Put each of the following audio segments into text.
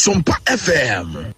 Sompa FM.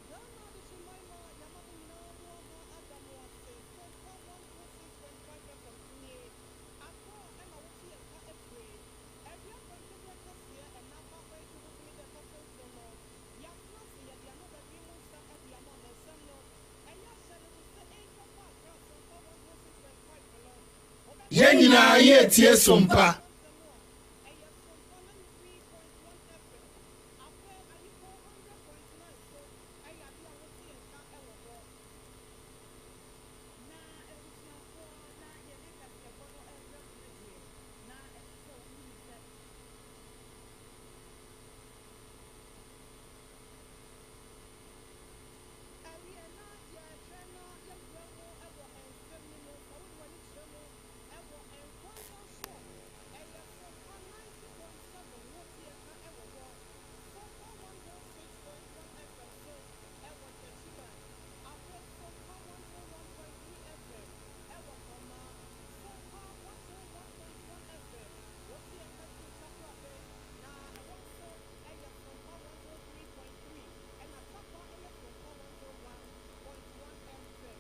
Ghana Adehyeman ma yɛama mo nyinaa mo aha ada mo ase. Sompa 106.5 FM so nie. Accra na wote yɛn nka afire. Awia prɛmtoberɛ kaseɛ ɛna Kwakwa Adu bosome da ɛtɔ so nson no. Yɛatena ase yɛde ano bɛbere mu nsɛm de ama mo. Nsɛm no ɛyɛ ahyɛ no so sɛ ɛntwa fa Accra Sompa 106.5 no. Wobɛte Yɛn nyinaa yɛretie Sompa. nsɛm a ɛyɛ Sompa 93.1 FM. Afei Ayiko 100.9 so ɛyɛ ade a wote yɛn nka wɔ hɔ. Na abusuafoɔ na yɛde kaseɛbɔ no rebrɛ mo no deɛ, na ɛsɛ sɛ wohunu sɛ. Awiɛ na yɛhwɛ na yɛwura mu wɔ nsɛm no mu. Sɛ wode w'ani kyerɛ mu wɔ Nkwanta so a, ɛyɛ Sompa 90.7 wote yɛn nka wɔ hɔ. Sompa 106.1 FM so wɔ Techiman. Afei Sompa 101.3 FM wɔ Dormaa. Sompa 101.1 FM wote yɛn nka firi Takoradi na ɛhɔ nso yɛ Sompa 103.3 ɛna Tarkwa yɛ Sompa 101.1 FM.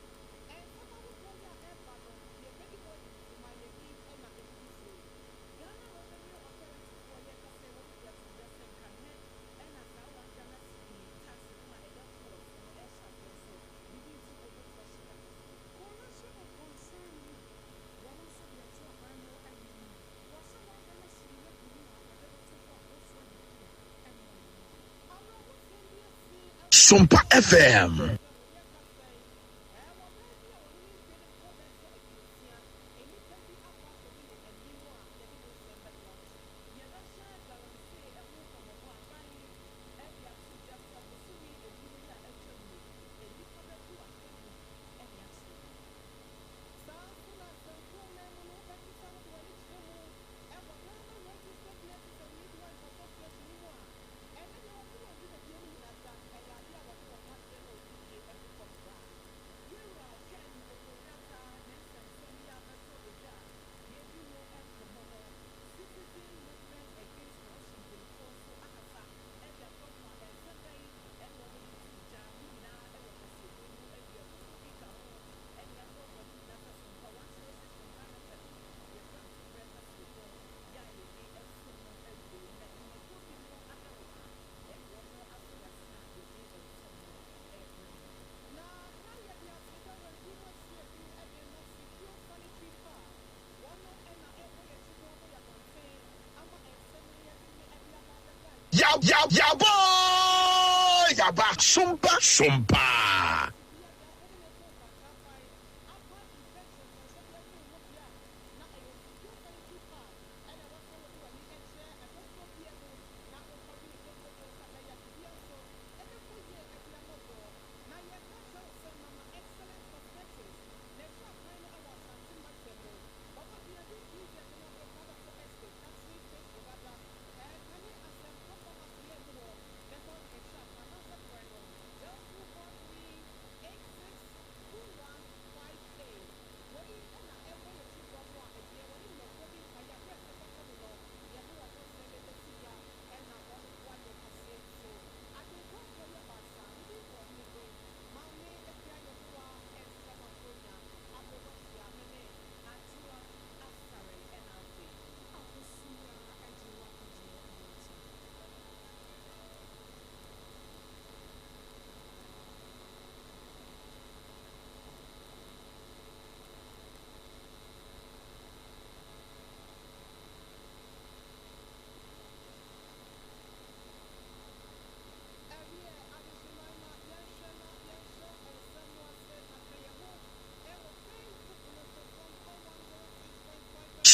Nsɛm ahodoɔ yi a ɛreba no, yɛbɛdi mu adi dwuma yɛn din na ɛdidi so yi. Ghana Revenue Authority foɔ yɛka sɛ wɔn de ato dwa sɛ nka nnɛ ɛna saa one Ghana cedi tax no a ɛda fuel so no ɛrehyɛ aseɛ nso biribi nti wɔbɛtu ahyɛ da foforɔ. Coalition of Concerned Youth wɔn nso de ato aban no anim wɔ sɛ one Ghana cedi no agu mu a wɔde bɛto hɔ a wɔfoɔ adidi a ɛmmɔ ne ho. Awerɛhosɛm bi asi wɔ Sompa FM. yɛka sɛ wɔ baa bi a ɔno ne mfie no kɔ bɛyɛ sɛ 60, nnipa bi akɔ akɔdi no anim a yɛde mu nsɛm bɛtoa mo so. Yɛbɛhyɛ galamsey ɛho nkɔmmɔbɔ aban de ato dwa sɛ bosome enum yi a atwam yi, nnipa bɛbu 5,000 ne akyerɛ wɔn. Saa nso na Sankuo man mu no wobɛte sɛ wode w'ani kyerɛ mu ɛwɔ Ghana Registered Nurses and Midwives Association no mu a, ɛnɛ deɛ wɔde wɔn dwumadie no nyina da ɛyɛ adeɛ a wɔde wɔn adeɛ na wɔdidie agu fam koraa. Yɛwura Ken Ofori-Atta ne nsɛnsɛm yi abɛtɔ edwa a yɛdi ho nkɔmmɔ no, Citizen Movement Against Corruption mpanyinfoɔ nso akasa de afa ho a nsɛm bɛn ɛna wɔn de to dwa ne nyinaa ɛwɔ kaseɛbɔ yi mu awia foforɔ bi ka ho ɛne aboaboa ne nyinaa sɛ Sompa 106.9 FM yɛfrɛ no toberɛ kaseɛbɔ yɛ a yɛde ɛsom no awie na nnwumakuo bi mu adaworoma ɛne wɔn aso yɛasene a yɛde nsɛm no ɛrebrɛ mu. Na na yɛde aseda wɔ bi mu asiedu de ma Secure Sanitary Pad. Wɔn no ɛna ɛbɔ yɛn akyi bɔ yɛ abɔnten ama nsɛm no yɛde ne ɛde aba abɛda Ya ya yabɔ yaba Sompa Sompa. Biada wode ne to nkwantaatan apa infections nso de afiri wo ho deɛ a, na ɛyɛ Secure Sanitary Pad ɛna ɛwɔ sɛ wode w'ani kyerɛ ɛdɔfoɔ bia mu na wokɔgye ne dododo sɛ ɛbɛyɛ biribi nso ɛbɛkɔ yie ɛde ama wɔ. Na yɛka kyerɛ wo sɛ Mama Excellent Cosmetics na ɛhyɛ akwan no ɛwɔ Asante Mantam mu. Bɔbɔ deɛ de PZ no ɛkɔ so estate taxi face dada ɛkane Asɛmpa Pharmacy yɛ mu hɔ na ɛhɔ na ɛhyɛ akwan anaasɛ frɛ no 0243.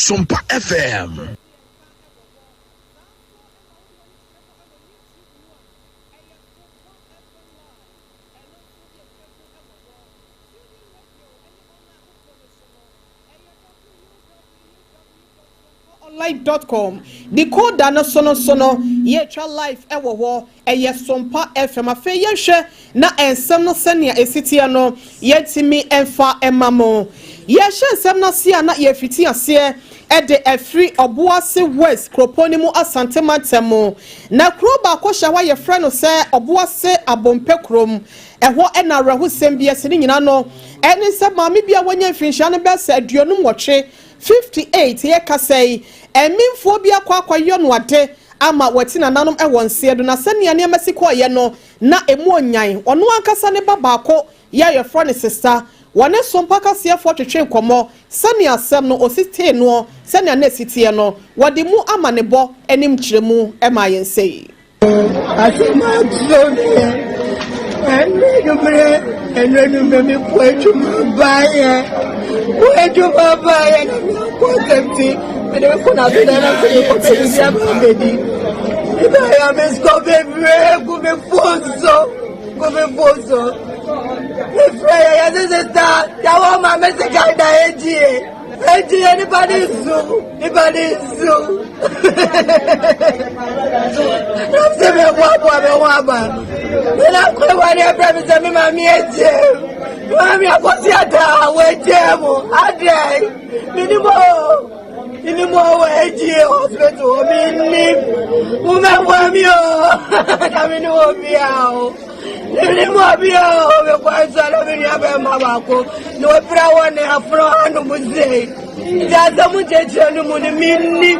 Sompa FM. Online dot com decoder no so no so no yɛtwa live ɛwɔ hɔ ɛyɛ Sompa FM. Afei yɛhwɛ na nsɛm no sɛnea esi teɛ no yɛntumi mfa ɛma mo. Yɛhyɛ nsɛm no ase a na yɛfiti aseɛ ɛde ɛfiri Ɔboase West kuropɔn no mu, Asante mantam mu, na kuro baako hyɛ hɔ a yɛfrɛ no sɛ Ɔboase Abompɛ kurom. Ɛhɔ ɛna awerɛhosɛm bi ɛsi ne nyinaa no ɛne sɛ maame bi a wɔanya mfinhyia no bɛsɛ 58, 58, yɛ kasa yi, ɛmimfoɔ bi akɔ akɔyɔ no ade ama wɔte nananom ɛwɔ nseɛ do. Na sɛnea nneɛma si kɔɔyɛ no na emu onyan ɔno ankasa ne ba baako yɛ a yɛfrɛ no Sista. Wɔne Sompa kaseɛfoɔ twetwe nkɔmmɔ sɛnea asɛm no osi tee noɔ, sɛnea na esi teɛ no, wɔde mu ama ne bɔ anim kyerɛ mu ɛma yɛn sɛyi. Asɛm ato me ɛnɛ anwummerɛ, ɛnɛ anwummerɛ mekɔ adwuma baeɛ, kɔ adwuma baeɛ na meakɔ asɛmti mede mekɔ no ase dɛ na sɛ mekɔ baabi ama bɛdi mebaeɛ a meskɔ bebree gu me phone so, gu me phone so. Mefrɛ yɛ yɛse sister yɛwɔ ma me sika da ɛgyie ɛgyie. Nipa ne su, nipa ne su nam sɛ mɛboaboa me ho aba mena kɔwa ne ɛbrɛ me sɛ me maame agye me maame akɔsi ata wɔagye mu adɛn menim o, menim o, wɔagyie hospital hɔ menim momɛboa me o na mene wɔ bia o, menim obi o. Mekɔ nso na me nua bɛrima baako na wɔpira wɔ ne afono hanom sei nti asɛm nkyerɛkyerɛ no mu no mennim.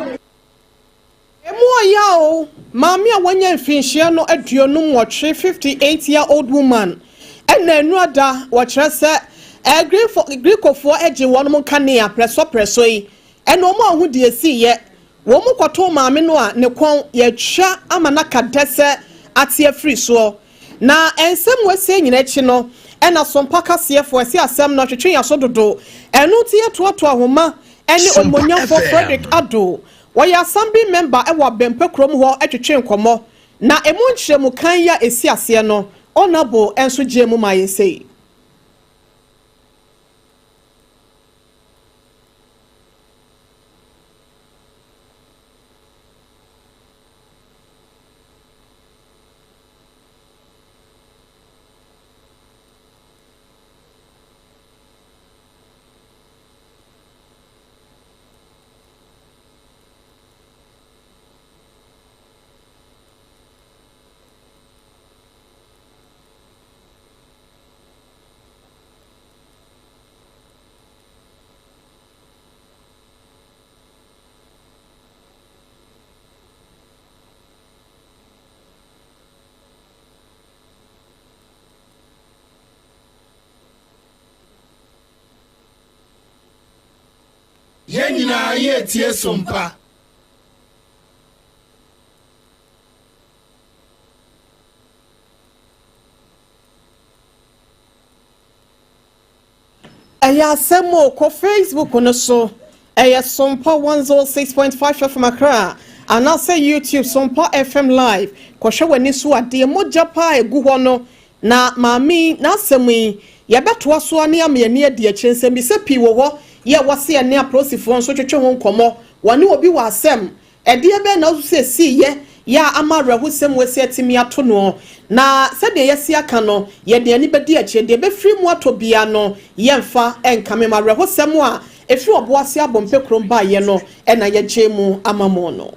Emu ɔya o. Maame a wanya mfinhyia no 58, 58 year old woman, ɛna enuada wɔkyerɛ sɛ GRIDCofoɔ agye wɔn nkanea prɛsɔ yi, ɛna wɔn a wɔn deɛ esi yɛ wɔn mu kɔtoo maame no a ne kɔn yɛtwa ama n'aka dɛ sɛ ate afiri soɔ. Na nsɛm wɔasie nyina akyi no, ɛna Sompa kaseɛfoɔ ɛsi asɛm no twetwe yɛn so dodo. Ɛno nti yɛtoatoa ahoma ɛne Sompa onimonyamfoɔ FM. Frederick Ado, wɔyɛ assembly member ɛwɔ Abɛmpɛ kurom hɔ, ɛtwetwe nkɔmmɔ na emu nkyerɛmu kan yi a esi aseɛ no, Honourable nso gye mu ma yɛn sei. Yɛn nyinaa yɛtie Sompa. Ɛyɛ asɛm o. Kɔ Facebook no so, ɛyɛ Sompa 106.5 FM Accra, anaasɛ YouTube Sompa FM live. Kɔhwɛ w'ani so adeɛ, mogya paa egu hɔ no. Na maame yi n'asɛm yi yɛbɛtoa so ne ama yɛni adi akyire. Nsɛmbisa pii wɔ hɔ yɛ wɔse ɛne apolisifoɔ nso twetwe ho nkɔmmɔ. Wɔne obi wɔ asɛm ɛdeɛ bɛn na woso sɛ sii yɛ yɛ a ama awerɛhosɛm wɔ asi atumi ato noɔ? Na sɛdeɛ yɛsi aka no, yɛde ani bɛdi akyire. Deɛ ɛbɛfiri mu atɔ bia no, yɛmfa nkame ma awerɛhosɛm a ɛfiri Ɔboase Abɔmpɛ kurom baeɛ no ɛna yɛgye mu ama mo no.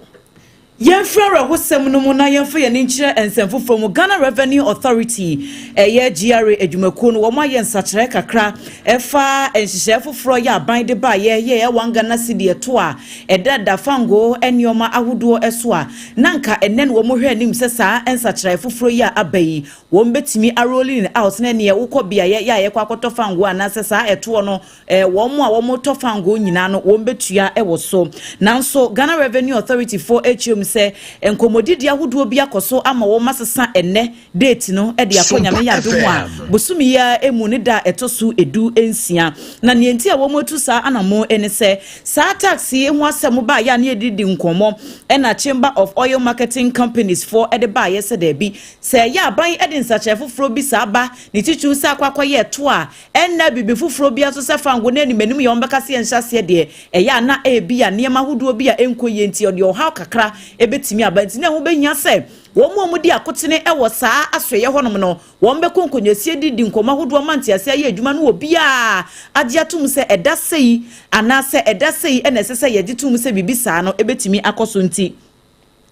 Yɛmfiri awerɛhosɛm no mu na yɛmfa yɛn nkyerɛ nsɛm foforɔ mu. Ghana Revenue Authority, ɛyɛ GRA adwumakuo no, wɔn ayɛ nsakyerɛ kakra ɛfa nhyehyɛeɛ foforɔ yɛ aban de baayɛ yɛ 1 Ghana cedi ɛto a ɛda fango nneɛma ahodoɔ ɛso a na nka ɛnɛ no wɔn hwɛ anim sɛ saa nsakyerɛ foforɔ yi a aba yi wɔn bɛtumi arolling out na neɛ wokɔ beaeɛ yɛ a yɛkɔ akɔtɔ fango anaasɛ saa ɛtoɔ no wɔn a wɔtɔ fango nyinaa no wɔn bɛtua ɛwɔ so. Nanso Ghana Revenue Authority foɔ akyerɛ mu. sɛ nkɔmmɔdidi ahodoɔ bi akɔ so ama wɔn asesa ɛnɛ date no de akɔ Nyame yɛ adom a bosome yi ara emu ne da a ɛtɔ so 16. Na nea nti a wɔn atu saa anamo ne sɛ saa tax yi ho asɛm baayɛ a ne yɛdidi nkɔmmɔ ɛna Chamber of Oil Marketing Companies foɔ de baayɛ sɛ daabi, sɛ ɛyɛ aban de nsakyerɛ foforɔ bi saa ba ne titiriw sɛ akɔ akɔyɛ ɛto a ɛnna biribi foforɔ bi aso sɛ fango no anim anim yɛ wɔn bɛka sɛ yɛnhyɛ aseɛ deɛ, ɛyɛ a na ebi a nneɛma ahodoɔ bi a ɛnkɔ yie nti ɔde ɔhaw kakra ɛbɛtumi aba. Nti na ɛho bɛhia sɛ wɔn mu a wɔdi akotene wɔ saa asoɛyɛ hɔnom no, wɔn bɛkɔ nkonnwasie didi nkɔmmɔ ahodoɔ ma nteaseɛ ayɛ adwuma no wɔ biara agye atom sɛ ɛda sɛyi anaasɛ ɛda sɛyi ɛna ɛsɛ sɛ yɛgye tom sɛ biribi saa no ɛbɛtumi akɔ so. Nti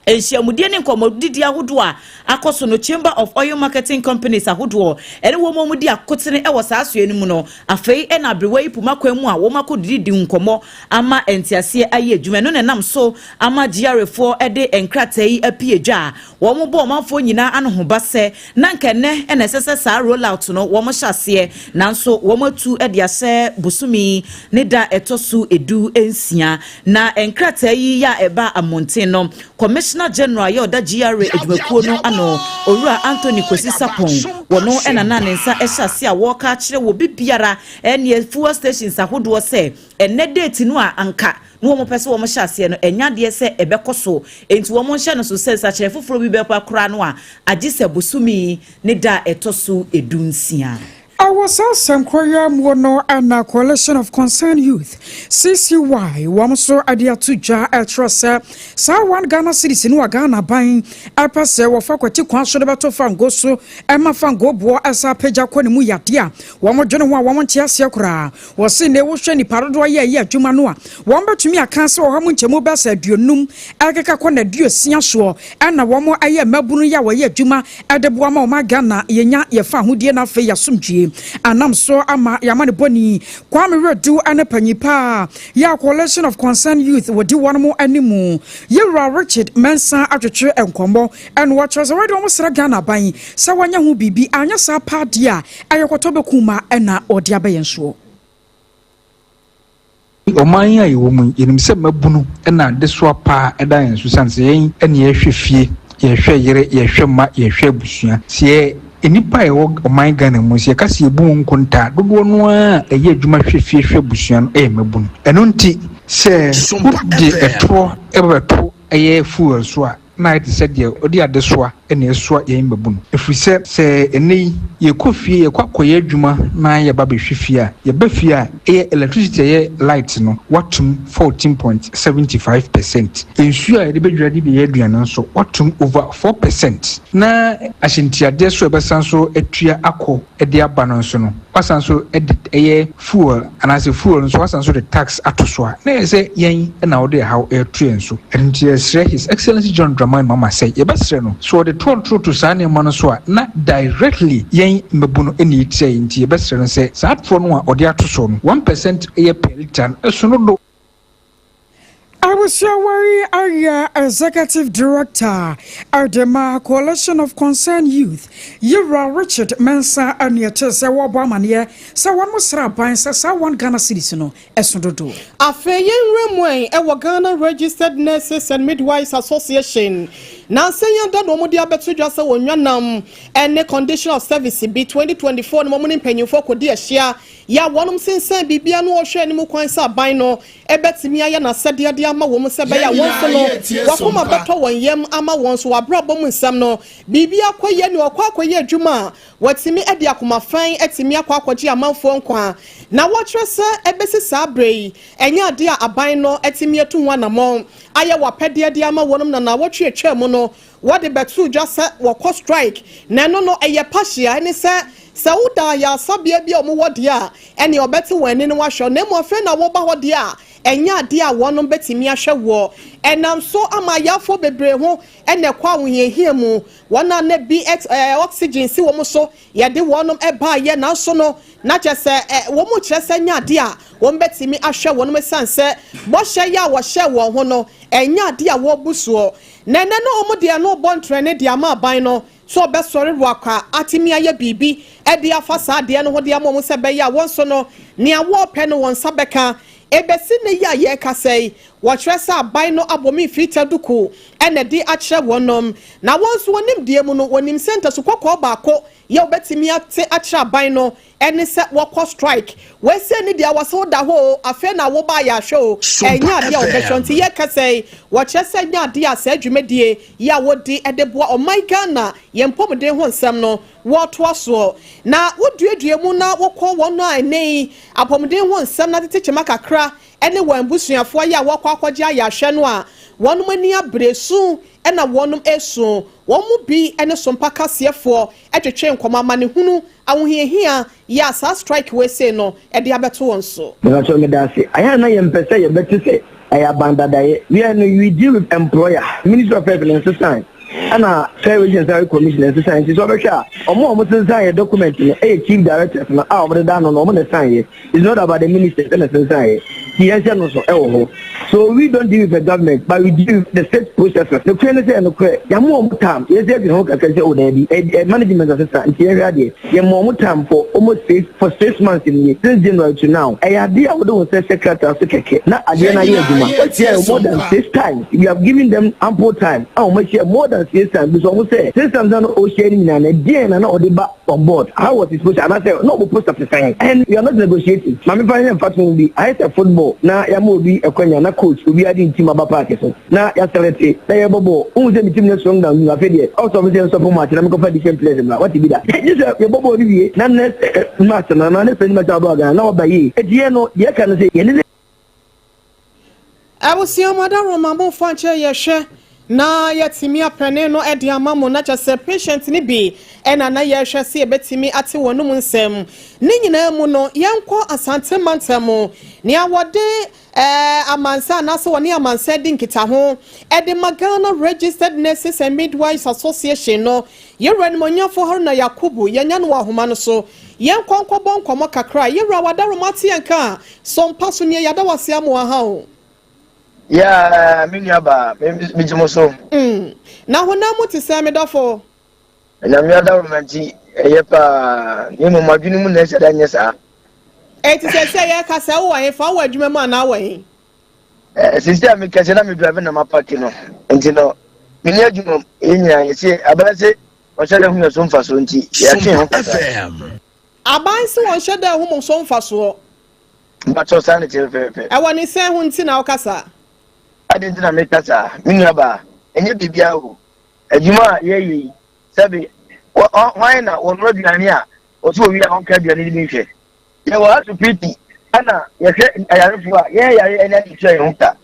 nhyiamudie ne nkɔmmɔdidi ahodoɔ a akɔ so no, Chamber of Oil Marketing Companies ahodoɔ ɛne wɔn a wɔdi akotene wɔ saa asoɛ no mu no, afei ɛna aberewa yi poma kwan mu a wɔn akɔ didi nkɔmmɔ ama nteaseɛ ayɛ adwuma. Ɛno na ɛnam so ama GRA foɔ de nkrataa yi apue dwa a wɔn bɔ ɔmanfoɔ nyinaa ano ho ba sɛ na nka ɛnɛ ɛna ɛsɛ sɛ saa rollout no wɔn hyɛ aseɛ, nanso wɔn atu de ahyɛ bosome ne da ɛtɔ so 16. Na nkrataa yi yɛ a ɛba mmɔnten no, Commissioner General yɛ ɔda GRA adwumakuo no ano, Owura Anthony Kwesi Sarpong, wɔno ɛna na ne nsa ɛhyɛ ase a wɔreka akyerɛ wɔ bibiara ɛne fuel stations ahodoɔ sɛ ɛnɛ date no a anka na wɔn pɛ sɛ wɔn hyɛ aseɛ no, ɛnya adeɛ sɛ ɛbɛkɔ so. Nti wɔn nhyɛ no so sɛ nsakyerɛ foforɔ bi bɛkɔ akora no a, agye sɛ bosome ne da ɛtɔ so 16. Ɛwɔ saa asɛnkɔyɛ mu no, ɛna Coalition of Concerned Youth, CCY, wɔn nso de ato dwa ɛkyerɛ sɛ saa 1 Ghana cedis no wɔ Ghana ban ɛpɛ sɛ wɔfa kwati kwan so de bɛto fango so ɛma fango boɔ ɛsa apagya kɔ ne mu yadeɛ a wɔn dwene ho a wɔn nte aseɛ koraa. Wɔsi ne wohwɛ nipa dodoɔ yɛ ɛyɛ adwuma no a, wɔn bɛtumi aka sɛ 150 ɛkeka kɔ n'aduosia soɔ ɛna wɔn ɛyɛ mmabunu yi a wɔyɛ adwuma ɛde boa ma wɔn Ghana yɛnya yɛfa ahodie na afei yɛasomdwie. Anam so ama yɛama ne bɔni Kwame Wedu ne panyin paa yɛ Coalition of Concerned Youth wɔdi wɔn mo anim, yɛwura Richard Mensa, atwetwe nkɔmmɔ ɛna wɔkyerɛ sɛ wɔde wɔn srɛ Ghana ban sɛ wɔnyɛ ho biribi, anyɛ saa paa deɛ a ɛyɛ kɔtɔ bɛkum ma ɛna ɔde abɛyɛn soɔ. Ɔman a yɛwɔ mu yi, yɛnim sɛ mmabunu na adesoa paa ɛda yɛn so, sane sɛ yɛn ɛne yɛhwɛ fie, yɛhwɛ yere, yɛhwɛ mma, yɛhwɛ abusua. Sɛ yɛ nnipa a yɛwɔ ɔman Ghana mu, sɛ yɛka sɛ yɛbu wɔn nkontaa, dodoɔ no ara a ɛyɛ adwuma hwɛ fie hwɛ abusua no ɛyɛ mmabunu. Ɛno nti sɛ wode ɛtoɔ ɛbɛbɛto ɛyɛ fuel so a, na ayɛ te sɛ deɛ ɔde adesoa na ɛsoa yɛn mmabunu, ɛfiri sɛ sɛ ɛnɛ yi yɛkɔ fie, yɛkɔ akɔyɛ adwuma na yɛba bɛhwɛ fie a, yɛba fie a, ɛyɛ electricity, ɛyɛ light no, watum 14.75%. Nsuo a yɛde bɛdwira de bɛyɛ aduane nso, watum over 4%, na ahyɛntiadeɛ so a ɛbɛsan so atua akɔ de aba no nso no, wasan so de ɛyɛ fuel anaasɛ fuel nso wasan so de tax ato so a, na yɛ sɛ yɛn na wɔde ɛhaw ɛreto yɛn so. Ɛno nti yɛsrɛ His Excellency John Dramani Mahama sɛ yɛbɛsrɛ no so ɔde toɔtoto saa nneɛma no so a, na directly yɛn mmabu no ɛna ɛtia yɛn. Nti yɛbɛsrɛ no sɛ saa toɔ no a ɔde ato so no, 1% ɛyɛ per litre no, ɛso no do. Abusuawari ayɛ Executive Director ɛde Coalition of Concerned Youth, Yewura Richard Mensa, ɛne ɛkyerɛ sɛ wɔbɔ amanneɛ sɛ wɔn mo sra aban sɛ saa 1 Ghana cedis no ɛso dodo. Afei yɛnwura mu ɛ ɛwɔ Ghana Registered Nurses and Midwives Association nansa yi ada na wɔde abɛto dwa sɛ wɔn nwanam ɛne condition of service bi 2024 no wɔn ne mpanyinfoɔ kɔdi ahyia yɛ a wɔnom sensɛn biribia no wɔhwɛ anim kwan sɛ aban no ɛbɛtumi ayɛ n'asɛdeɛ de ama wɔn sɛ bɛyɛ a wɔn nso no wakoma bɛtɔ wɔn yam ama wɔn so wɔabrabɔ mu nsɛm no biribi akɔyɛ ne ɔkɔ akɔyɛ adwuma a wɔtumi de akoma fan atumi akɔ akɔgye amanfoɔ nkwa. Na wɔkyerɛ sɛ ɛbɛsi saa berɛ yi, ɛnyɛ adeɛ a aban no atumi atu ho anammɔn ayɛ wapɛdeɛ de ama wɔnom. Na naawɔtwe atwa mu no, wɔde bɛto dwa sɛ wɔkɔ strike, na ɛno no ɛyɛ partial, ɛne sɛ sɛ woda ayaresabea bi a wɔwɔ deɛ a, ɛne ɔbɛte wɔn ani no wahwɛ, na mmom afei na wɔba hɔ deɛ a, ɛnyɛ adeɛ a wɔnom bɛtumi ahwɛ wɔ. Ɛnam so ama ayarefoɔ bebree ho ɛna ɛkɔ ahohiahia mu, wɔn a na bi ɛɛ oxygen si wɔn so yɛde wɔnom ɛbaayɛ, nanso no na kyerɛ sɛ wɔn mu kyerɛ sɛ nyɛ adeɛ a wɔn bɛtumi ahwɛ wɔn, esiane sɛ bɔhyɛ yi a wɔhyɛ wɔn ho no ɛnyɛ adeɛ a wɔrebu soɔ. Na ɛnɛ no wɔn deɛ no bɔ ntrɛne de ama aban no so ɔbɛsɔre wakɔ atumi ayɛ biribi ɛde afa saa adeɛ no ho de ama wɔn sɛ bɛyɛ a wɔn nso no nea wɔrepɛ no wɔn nsa bɛka. Ebesi ne yi a yɛrekasa yi. Wɔkyerɛ sɛ aban no abɔ me mfiritia duku na ɛde akyerɛ wɔnom. Na wɔn nso wɔn nimdeɛ mu no, wɔnim sɛ ntasu kɔkɔɔ baako yɛ wɔbɛtumi ate akyerɛ aban no ne sɛ wɔkɔ strike. Wei sei ne deɛ wɔse woda hɔ oo, afei na woba a yɛahwɛ oo, ɛnyɛ adeɛ a wɔbɛhwɛ. Nti yɛrekasa yi, wɔkyerɛ sɛ ɛnyɛ adeɛ a saa dwumadie yi a wɔdi de boa ɔman Ghana yɛn mpɔmuden ho nsɛm no wɔretoa soɔ. Na woduadua mu na wokɔ wɔn a ɛnnɛ yi apɔmuden ho nsɛm no atete kyema kakra ne wɔn abusuafoɔ yi a wɔrekɔ akɔgye ayarehwɛ no a, wɔnom ani abere, su na wɔnom resu. Wɔn mu bi ne Sompa kaseɛfoɔ twetwee nkɔmmɔ, amanehunu, ahohiahia yi a saa strike wei sei no de abɛto wɔn so. Mepakyɛw medase. Ayɛ a na yɛmpɛ sɛ yɛbɛte sɛ ɛyɛ aban dadaeɛ. We are no we deal with employer. Ministry of Health no nsesae ɛna Fair Wages and Salary Commission nsesae nti sɛ ɔbɛhwɛ a ɔmo a ɔmo sensan yɛ document no ɛyɛ chief directors no a ɔmo deda ano no ɔmo na ɛsan yɛ. It's not about the ministers ɛna ɛsensan yɛ. Nti yɛnhyɛ no so ɛwɔ hɔ. So we don't deal with the government but we deal with the state processes. Nokorɛ ne sɛ nokorɛ yɛama ɔmo time yɛsɛ yɛdwene ho kakra sɛ oh daabi ɛ management asesa nti yɛnhwɛ adeɛ. Yɛma ɔmo time for almost six for 6 months nie, since January to now. Ɛyɛ adeɛ a wode wo nsa hyɛ krataa so kɛkɛ na adeɛ no ayɛ adwuma. Wahyia yɛn more than six times. We have given them ample time a wɔn ahyia more than six times. Bisa wɔn sɛ 6 times na na ɔhyia no nyinaa no ɛdeɛn na na ɔde ba on board? How was his posture? Anaasɛ na ɔmo posture te sɛn? And we are not negotiating. Maame fa yɛn mfatoho bi ayɛ sɛ football na yɛama obi ɛkwanya na coach obi ade ne team aba park so na yɛaselect na yɛbɔ bɔɔl. Wohu sɛ me team no strong down you. Afei deɛ ɔsɔ ɔmo sɛ yɛnstop match na mekɔfa different players mmra. Wate bi da? Gye sɛ yɛbɔ bɔɔl no wie na next match no anaa next friendly match a wɔbɛba Ghana na wɔba yie. Eti yɛn no deɛ ɛka no sɛ yɛne ne Abusua mu adaworoma momfa nkyɛ yɛhwɛ na yɛatumi apɛne no de ama mo na kyɛ sɛ patient no bi ɛna na yɛhwɛ sɛ yɛbɛtumi ate wɔn mu nsɛm ne nyinaa mu no. Yɛnkɔ Asante mantam nea wɔde amansa anaasɛ wɔne amansa di nkitaho ɛde ma Ghana Registered Nurses and Midwives Association no, yɛwura nimonyafo Haruna Yakubu, yɛnya no wɔ ahoma no so. Yɛnkɔ nkɔbɔ nkɔmmɔ kakra. Yɛwura wadaroma ate yɛn ka a sɔmpa so neɛ yɛada wase amoa ha o. Yeah, me nua ba, me gye mo so. Na honam mu te sɛ me dɔfo? Nyame adaworoma nti ɛyɛ paa. Na mmom adwene mu na ɛsɛ dɛ nyɛ saa. Eti sɛ yɛka sɛ wowɔ he fa, wowɔ adwuma mu anaa wɔ he? Sisi a meka sɛ na me drive na mapark no. Nti no, me ni adwuma mu. Yɛn nyinaa yɛsi aban sɛ ɔhyɛ dɛ hu yɛ so mfasoɔ nti yɛatwe ho kakra. Aban sɛ wɔnhyɛ dɛ hu mo so mfasoɔ. Mpakyɛw, saa ne kyerɛ pɛpɛpɛ. Ɛwɔ ne sɛn ho nti na wokasa? Ade nti na meka saa, me nua baa, ɛnyɛ biribiara o. Adwuma a yɛyɛ yi, sɛbe, hwan na wɔnoa aduane a ɔsɛ owie a ɔnka aduane no bi nhwɛ? Yɛwɔ asopiti ɛna yɛhwɛ ayarefoɔ a yɛyɛ yare ɛne ade tua yɛn ho ka.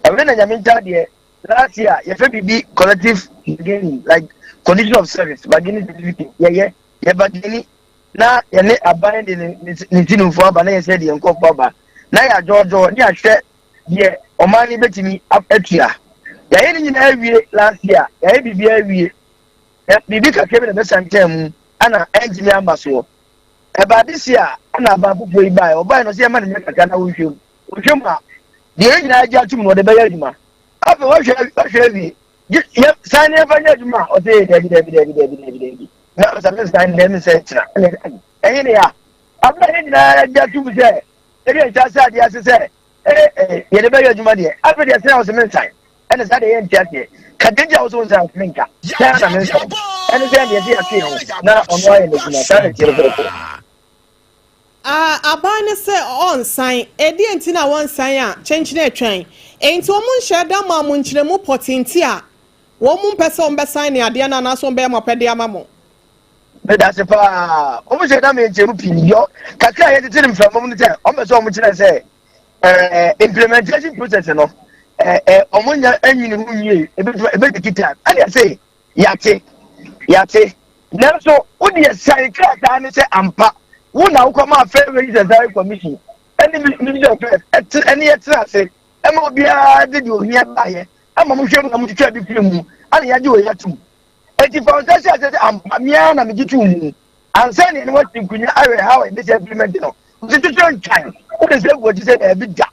Ɛwɛ na Nyame nta deɛ, last year yɛfɛ biribi collective bargaining, like condition of service bargaining certificate, yɛyɛ yɛ bargaining na yɛne aban de ne ne ntinimfoɔ aba na yɛsɛ deɛ nkɔfoɔ aba na yɛadwɔɔdwɔɔ ne yɛahwɛ deɛ ɔman no bɛtumi atua. Yɛayɛ ne nyinaa awie last year, yɛayɛ biribiara awie. Biribi kakra bi na ɛbɛsa nkyɛn mu ana ɛntumi amba soɔ. Ɛbaa this year ana aban foforɔ yi baeɛ. Ɔbaeɛ no, ɔsɛ yɛma no mmerɛ kakra na wɔnhwɛ mu. Wɔhwɛ mu a, deɛ yɛn nyinaa agye atom no, wɔde bɛyɛ adwuma. Afei wɔhwɛ wɔhwɛ awie, yɛ san ne yɛmfa nyɛ adwuma a, ɔsɛ dabi dabi dabi dabi dabi dabi na ɔsɛ me nsan dɛm nsɛ kyena ɛna ɛhe ne ya abena yɛn nyinaa agye atom sɛ ebi nhyɛ ase adeɛ ase sɛ ee yɛde bɛyɛ adwuma deɛ. Afei deɛ sɛn a ɔsɛ me nsan ɛna saa deɛ yɛnte aseɛ ka deɛ nti a ɔsɛ nsan ɔsɛ me nka sɛn na me nsan ɛne sɛ deɛ sɛ yɛatwe ho na ɔno ayɛ n'adwuma. Saa na ɛteɛ pɛpɛpɛ. Aban ne sɛ ɔnsan ɛdeɛ nti na wɔnsan a kyɛnkyɛn atwan nti wɔn nhyɛ da ma mo nkyerɛmu pɔtee nti a wɔn mu mpɛ sɛ wɔn bɛsan ne adeɛ no anaasɛ wɔn bɛyɛ mo apɛdeɛ ama mo. Meda ase paa. Wɔn hyɛ da ma nkyɛn pii yɔ kakra a yɛtete ne mframa mu no sɛ wɔn bɛ sɛ wɔn kyerɛ sɛ implementation process no ɛɛ wɔn nya ɛnyini ho nwie, ebi ebe take time. Ɛna ɛsɛ yate yate, nanso wode yɛ krataa ne sɛ ampa wo na wokɔma Fair Wages and Salary Commission ɛne Ministry of Health ɛte ɛne yɛtena ase ɛma obiara de deɛ ohia baayɛ ama mo hwɛ mu na mo twitwa bi firi mu ana yɛagye wɔ yɛatum. Eti fa nsa hyɛ ase sɛ ampa mmea na megye tum mu ansa ne ɛne wasi nkonnwa ahwɛ how ebesi implement no. Nti twitwa ntwan wode sɛ gu akyi sɛ daabi da,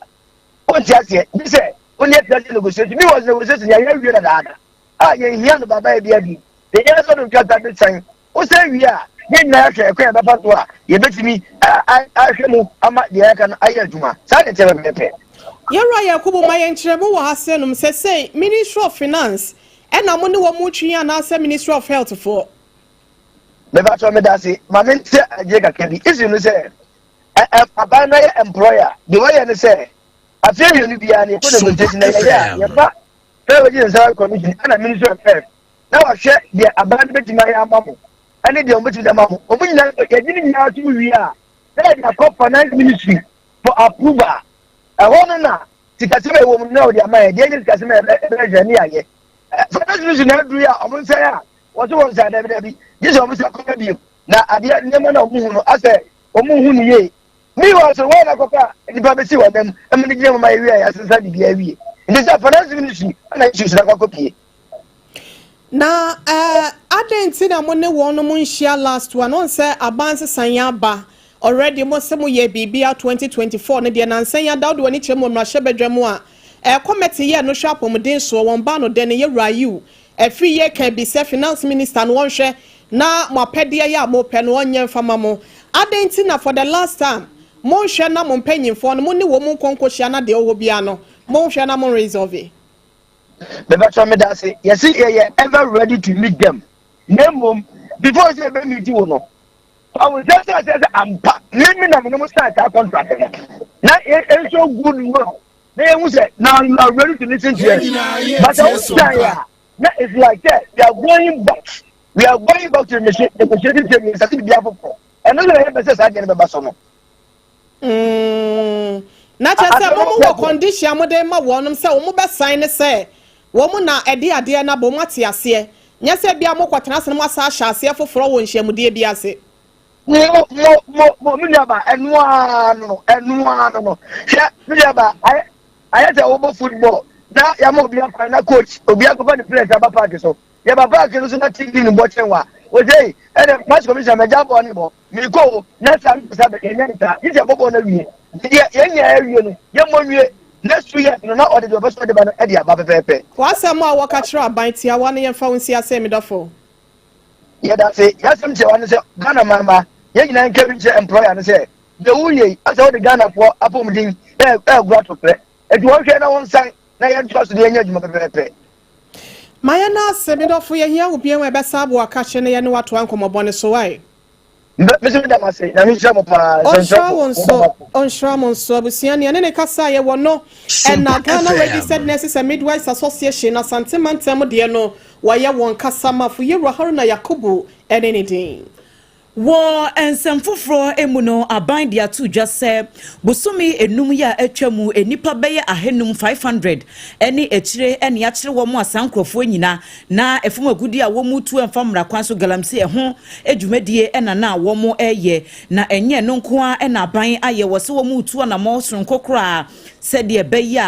wonte aseɛ gye sɛ wo ne atena ase negotiation bi was negotiation. Yɛayɛ awie dadaada a yɛnhia no baaba yɛ bi adi yɛnyɛ sɛ no nkrataa bi san wosan wie a, yɛn nyinaa yɛhwɛ ɛkwan a yɛbɛfa so a yɛbɛtumi ahwɛ mu ama deɛ yɛaka no ayɛ adwuma. Saa ne kyɛ pɛpɛɛpɛ. Yɛwura Yakubu ma yɛn nkyerɛmu wɔ ha sɛ nom sɛsɛi Ministry of Finance ɛna mo ne wɔn retwi anaasɛ Ministry of Health foɔ? Mepakyɛw medase, ma me nte adeɛ kakra bi. Issue no sɛ, ɛ ɛ aban no yɛ employer, deɛ wɔyɛ ne sɛ, afe mmienu biara no yɛkɔ negotiation na yɛyɛ a yɛfa Fair Wages and Salary Commission ɛna Ministry of Health na wahwɛ deɛ aban no bɛtumi ayɛ ama mo ɛne deɛ wɔbɛtumi de ama mo. Wɔn nyinaa yɛgye ne nyinaa tom wie a na yɛde akɔ Finance Ministry for approval. Ɛhɔ no na sikasɛm a ɛwɔ mu no na wɔde ama yɛ deɛ ɛnyɛ sikasɛm a ɛbɛhwɛ ne yɛayɛ. Finance Ministry na aduru yi a wɔn nsa a wɔso wɔn nsa dabi dabi gye sɛ wɔn nsa kɔma bio na adeɛ nneɛma na wɔn hu no asɛ wɔn hu no yie. Meanwhile so wɔn akɔkɔ a nipa bɛsi wɔn nam ɛmu ne gyina mu ma yɛwie a yɛasesa biribi awie. Nti sɛ Finance Ministry ɛna issues na akɔ akɔpie. Na eh, adɛn nti na mo ne wɔnom nhyia last one? Wohu sɛ aban nsesa yi aba already, mo se mo yɛɛ biribi a 2024 no deɛ nansa yi ada wode w'ani kyerɛ mu wɔ mmarahyɛbadwa mu a eh, kɔmɛte yɛɛ no hwɛ apɔmuden soɔ, wɔn baa no dɛn no yɛwura ayiw afiri yɛ ka bi sɛ finance minister no wɔnhwɛ na mo apɛdeɛ yɛ a mopɛ no ɔnyɛ mfa ma mo. Adɛn nti na for the last time monhwɛ na mo mpanyinfoɔ no mo ne wɔn nkɔ nkɔhyia na deɛ ɔwɔ hɔ biara no monhwɛ na mo resolve? Mepakyɛw meda ase. Yɛse yɛyɛ ever ready to meet them. Na mmom before sɛ yɛbɛ meet wo no, fa wo nsa hyɛ aseɛ sɛ ampa me me na me ne mo sign saa contract no. Na yɛn good will. Na yɛhu sɛ now you are ready to listen to us. But sɛ wo sign a, na it's like sɛ we are going back. We are going back to the negotiating table. Yɛsase biribi afoforɔ. Ɛno na yɛbɛ sɛ saa deɛ no bɛba so no. Mm, na kyerɛ sɛ mo mo wɔ condition a mode ma wɔnom sɛ wɔn bɛ sign ne sɛ wɔn na ɛde adeɛ no aba, wɔn ate aseɛ, nyɛ sɛ bia mo kɔtena ase na mo asa ahyɛ aseɛ foforɔ wɔ nhyiamudeɛ bi ase. Mo mo mo mo me nuaba ɛno ara no no ɛno ara no no hwɛ me nuaba ayɛ ayɛ sɛ wobɔ football na yɛama obi akwan na coach obi akɔfa ne players aba park so yɛba park no so na team bi ne bɔ kyɛn wa wɔsɛ ɛnɛ match commissioner mɛgya bɔɔl ne bɔ. Mekɔ o, na saa mepɛ sɛ yɛnyɛ ne saa. Gye sɛ yɛbɔ bɔɔl no awie. Nti deɛ yɛn nyinaa awie no, yɛmmɔ nwie. Next 2 years no, na ɔde deɛ ɔpɛ sɛ ɔde ba no de aba pɛpɛɛpɛ. W'asɛm a wɔka kyerɛ aban tiawa no yɛmfa wo nsi ase me dɔfo. Yɛdase. Y'asɛm tiawa ne sɛ Ghana man mma yɛn nyinaa nka bi nkyerɛ employer no sɛ deɛ woyɛ yi asɛ wode Ghanafoɔ apɔmuden ɛɛgu atoprɛ. Nti wɔnhwɛ na wɔnsan na yɛntoa so na yɛnyɛ adwuma pɛpɛɛpɛ. Ma yɛn nan ase, me dɔfo, yɛhia wo bio, ɛbɛsa aboa kakye na yɛne wo atoa nkɔmmɔbɔ no so, wae? Me nso meda mo ase, Nyame nhyira mo paa, Ɔnhyira wo nso, ɔnhyira mo nso, abusua. Nea ɛne ne kasa a yɛwɔ no ɛna Ghana Registered Nurses and Midwives Association Asante Mantam deɛ no, wɔayɛ wɔn kasamafo, Yewura Haruna Yakubu ne ne din. Wɔ nsɛm foforɔ mu no, aban de ato dwa sɛ bosome nnum yi a atwa mu nnipa bɛyɛ ahanum, 500, ne akyire na yɛakyere wɔn a saa nkorɔfoɔ nyina na ɛfam agudeɛ a wɔretu ɛmfa mmara kwan so galamsey ɛho dwumadie na na wɔreyɛ. Na ɛnyɛ ɛno nko ara na aban ayɛ, wɔ sɛ wɔretu anamɔ sononko koraa sɛdeɛ ɛbɛyɛ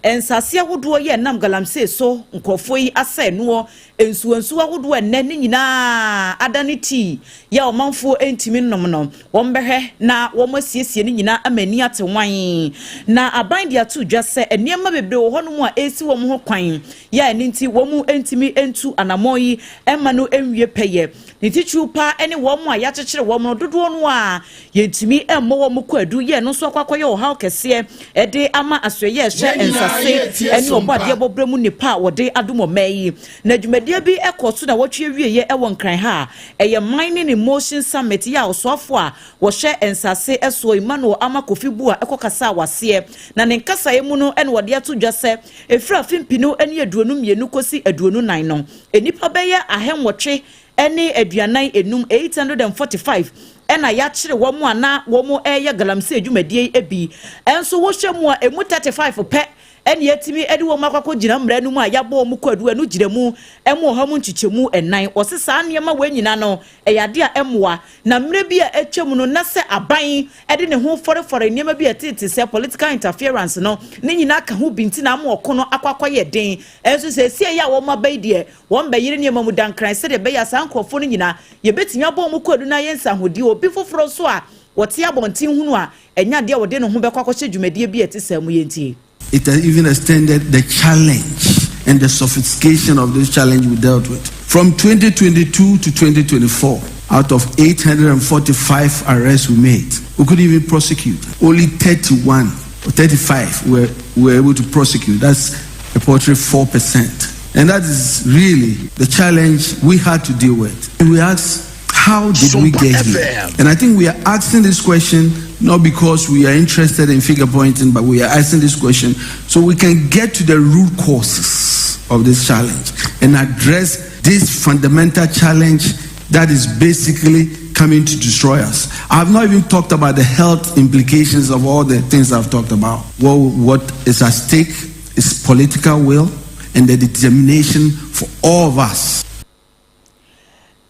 a nsase ahodoɔ yi a ɛnam galamsey so nkorɔfoɔ yi asɛe noɔ Nsuwansuwa ahodoɔ a ɛnnɛ ne nyinaa adane tii yɛ a ɔmanfoɔ ntumi nnom no, wɔbɛhwɛ na wɔasiesie ne nyinaa ama ani ate wann. Na aban de ato dwa sɛ nneɛma bebree wɔ hɔnom a ɛresi wɔn ho kwan yɛ a ɛno nti wɔntumi ntu anammɔn yi mma no nwie pɛyɛ. Ne titiriw paa ne wɔn a yɛakyekyere wɔn no dodoɔ no ara Yɛntumi mmɔ wɔn kwaadu yɛ ɛno nso akɔ akɔyɛ ɔhaw kɛseɛ de ama asoɛeɛ a ɛhyɛ nsase ne ɔbɔadeɛ bɔberɛ mu nnepa a wɔde adom ɔman yi. Na dwumadie bi kɔɔ so nawɔtwe awieɛ wɔ Nkran ha a ɛyɛ Mining in Motion Summit yɛ a ɔsoafoɔ a wɔhwɛ nsase soɔ Emmanuel Armah Kofi Buah kɔkasaa wɔ aseɛ. Na ne nkasaeɛ mu no na wɔde ato dwa sɛ ɛfiri afe mpenu ne 22 kɔsi 24 no nnipa bɛyɛ ahɛnwɔtwe ne 45, 845, na yɛakyere wɔn a na wɔreyɛ galamsey dwumadie yi bi. Nso wohwɛ mu a, ɛmu 35 pɛ na yɛatumi de wɔn akɔ akɔgyina mmara no mu a yɛabɔ wɔn kwaadu, ɛno gyina mu ma ɔha mu nkyekyɛmu nnan. Wɔse saa nneɛma wei nyinaa no, ɛyɛ adeɛ a ɛmmoa. Na mmerɛ bi a atwam no, na sɛ aban de ne ho fɔrefɔre nneɛma bi a ɛtete sɛ political interference no, ne nyinaa ka ho bi nti na ama ɔko no akɔ akɔyɛ den. Nso seesei yi a wɔaba yi deɛ, Wɔbɛyere nneɛma mu dankran sɛdeɛ ɛbɛyɛ a saa nkurɔfoɔ no nyinaa, yɛbɛtumi abɔ wɔn kwaadu na ayɛ nsahodie. Obi foforɔ nso a ɔte abɔnten hunu a, ɛnyɛ adeɛ a ɔde ne ho bɛkɔ akɔhyɛ dwumadie bi a ɛte saa mu. Yɛntie. It has even extended the challenge and the sophistication of this challenge we dealt with. From 2022 to 2024, out of 845 arrests we made, we couldn't even prosecute. Only 31 or 35 were we were able to prosecute. That's a paltry 4%. And that is really the challenge we had to deal with. And we ask, how did we get here? And I think we are asking this question not because we are interested in figure pointing, but we are asking this question so we can get to the root causes of this challenge and address this fundamental challenge that is basically coming to destroy us. I've not even talked about the health implications of all the things I've talked about. Well, what is at stake is political will and the determination for all of us.